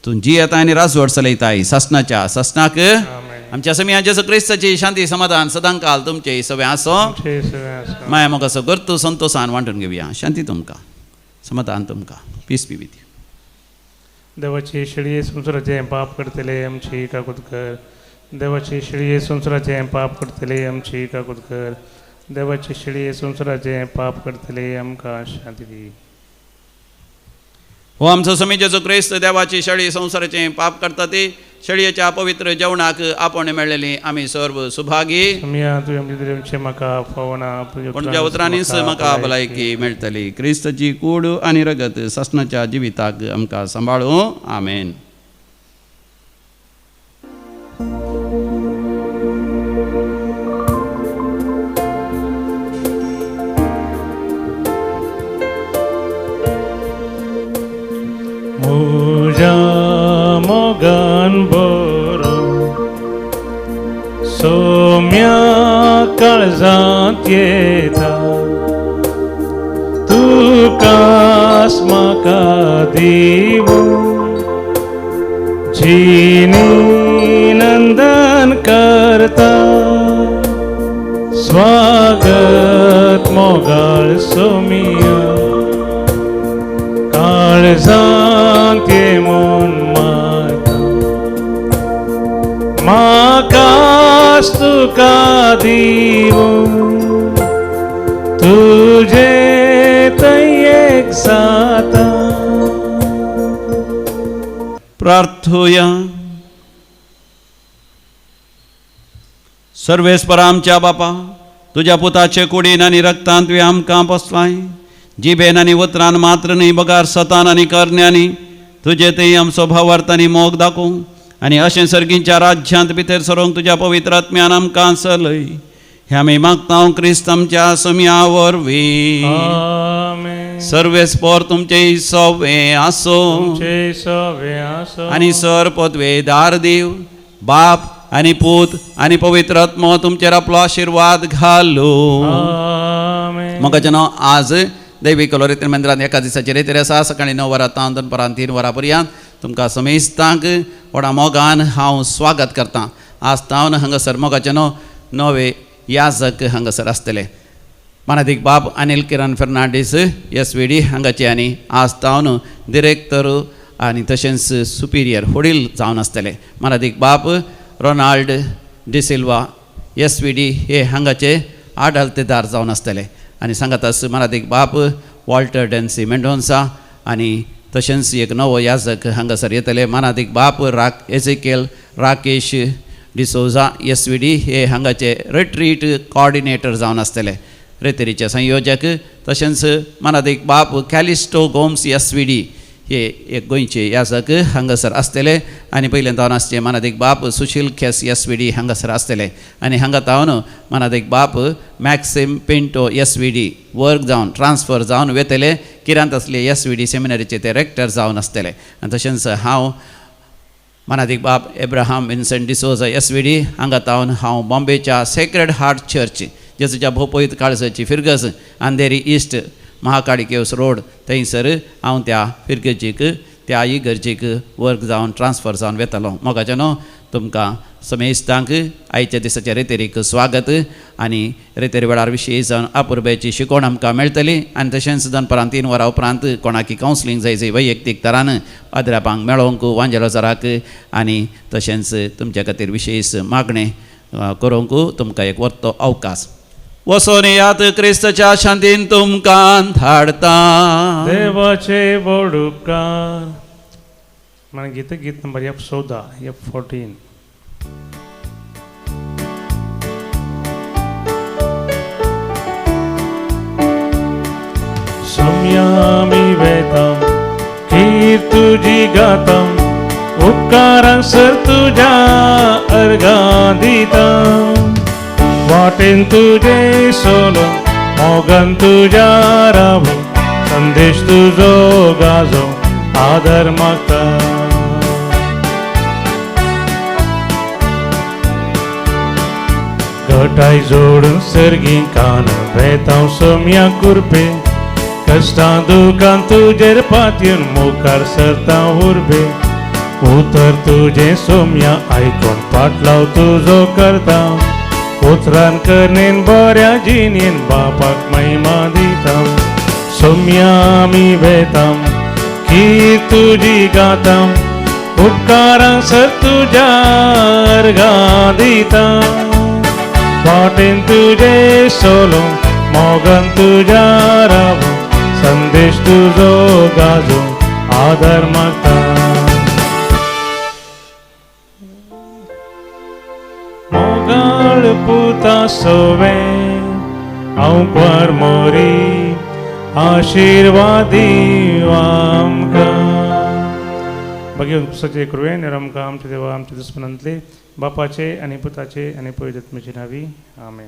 तूं जियेता आनी राजवट चलयताय सासनाच्या सासनाक। आमच्या सम्या जेजू क्रिस्ताची शांती समाधान सदांकाल तुमचे सगळें आसो। माया मोगाचो गर्तू संतोशान वांटून घेवया। शांती तुमकां, समाधान तुमकां, पीस बी विथ you. देवाची शेळये संवसाराचें पाप करतले आमची काकूत कर। देवाची शेळये संवसाराचें पाप करतले आमची काकूत कर। देवाची शेळये संवसाराचें पाप करतले आमकां शांती दी। हो आमचो समी जेजू क्रिस्त देवाची शेळी संवसाराचें पाप करता ती शेळयेच्या पवित्र जेवणाक आपण मेळ्ळेली आमी सर्व सुभागी. पूण तुज्या उतरांनीच म्हाका भलायकी मेळटली. क्रिस्ताची कूड आनी रगत सासणाच्या जिविताक आमकां सांबाळूं. आमेन. मुझा मोगान बरो सोम्या काळजांत येता तुकास म्हाका दिवूं जिनी नंदन करता स्वागत मोगाळ सोमिया काळजांत ये मन माता म्हाकास तुका दिवूं तुजे थंय एक जाता. प्रार्थुया. सर्वेस्पर आमच्या बापा, तुज्या पुताचे कुडीन आनी रक्तान तुवें आमकां पोसलाय. जिबेन आनी उतरान मात्र न्हय बगार सतान आनी करण्यांनी तुजे थंय आमचो भावार्थ आनी मोग दाखोवं आनी अशें सर्गींच्या राज्यांत भितर सरोंक तुज्या पवित्र आत्म्यान आमकां चलय. हें आमी मागता क्रिस्त आमच्या सम्या वरवीं. सर्वेस्पर तुमचे सवे आसो आनी सर पदवेदार देव बाप आनी पूत आनी पवित्र आत्मो तुमचेर आपलो आशिर्वाद घालू. मोगाचे आज दैवी कलोरेतन मंदिरांत एका दिसाचेर रेतेर आसा. सकाळीं 9 वरां तावन दनपरां 3 वरां पर्यंत तुमकां समेस्तांक व्हडा मोगान हांव स्वागत करतां. आज तावन हांगासर मोगाचे नवे याजक हांगासर आसतले. मानादीक बाब अनिल किरण फेर्नांडीस SVD हांगाचे आनी आज तावन डिरेक्टर आनी तशेंच सुपिरियर होडील जावन आसतले. मानादीक बाब रोनाल्ड डिसिल्वा SVD हे हांगाचे आडलतेदार जावन आसतले. आनी सांगात मानादीक बाब वॉल्टर डेन्सी मेंडोन्सा आनी तशेंच एक नवो याजक हांगासर येतले. मानादीक बाप एझेकेल राकेश डिसोजा SVD हे हांगाचे रिट्रीट कॉर्डिनेटर जावन आसतले, रेतेरीचे संयोजक. तशेंच मानादीक बाप कॅलिस्टो गोम्स SVD हे एक गोंयचे याजक हांगासर आसतले. आनी पयलें तावन आसचे मानादीक बाप सुशील खेस SVD हांगासर आसतले. आनी हांगा तावन मानादीक बाप मॅक्सिम पिंटो SVD वर्ग जावन ट्रान्सफर जावन वेतले. किरांत आसले SVD सेमिनरीचे ते रेक्टर जावन आसतले. आनी तशेंच हांव मानादीक बाप एब्राहाम विन्सेंट डिसोजा SVD हांगा तावन हांव बॉम्बेच्या सेक्रेड हार्ट चर्च जेजूच्या भोपयत काळजाची फिरगज अंधेरी ईस्ट महाकाळी केव्स रोड थंयसर हांव त्या फिरगजीक त्या इगर्जीक वर्क जावन ट्रान्सफर जावन वेतालो. मोगाचे न्हू तुमकां समेस्तांक आयच्या दिसाच्या रेतेरीक स्वागत. आनी रेतेरी वेळार विशेश जावन अपुरबायेची शिकवण आमकां मेळटली. आनी तशेंच दनपरां 3 वरां उपरांत कोणाकी कावन्सिलींग जाय जाय वैयक्तीक तरान पाद्र्यापांक मेळोवंक वांजेलोजाराक आनी तशेंच तुमच्या खातीर विशेश मागणें करूंक तुमकां एक वर्तो अवकाश. वसोन यात क्रिस्तच्या शांतीन तुमकां धाडता. देवाचे व्हड उपकार. मागीर गीत गीत नंबर F14 F14. सम्यामी वेतां कीर तुजी गातां उपकारां सर तुज्या अर्गां दितां वाटेन तुजे सोलो मोगन तुज्या रावो संदेश तुजो गाजो आदर मागता. घटाय जोडून सर्गी कान वेतां सोम्या कुरपे कश्टां दुकान तुजेर पातयेन मुखार सरतां उर्बे उतर तुजें सोम्या आयकून पाटलाव तुजो करता उतरान करणेन बऱ्या जिणेन बापाक महिमा दिता. सोम्या आमी वेतां कीर तुजी गातां उपकारां सर तुज्या अर्गां दिता वाटेन तुजे सोलो मोगन तुज्या रावो संदेश तुजो गाजो आदर मागता. पुता सोवें हांव क्वार मोरी आशिर्वादी आमकां. भगवंत पुसाचे कृपेन आमकां आमच्या देवा आमच्या दुस्मनांतले बापाचे आनी पुताचे आनी पवित्र आत्म्याचे नावी आमेन.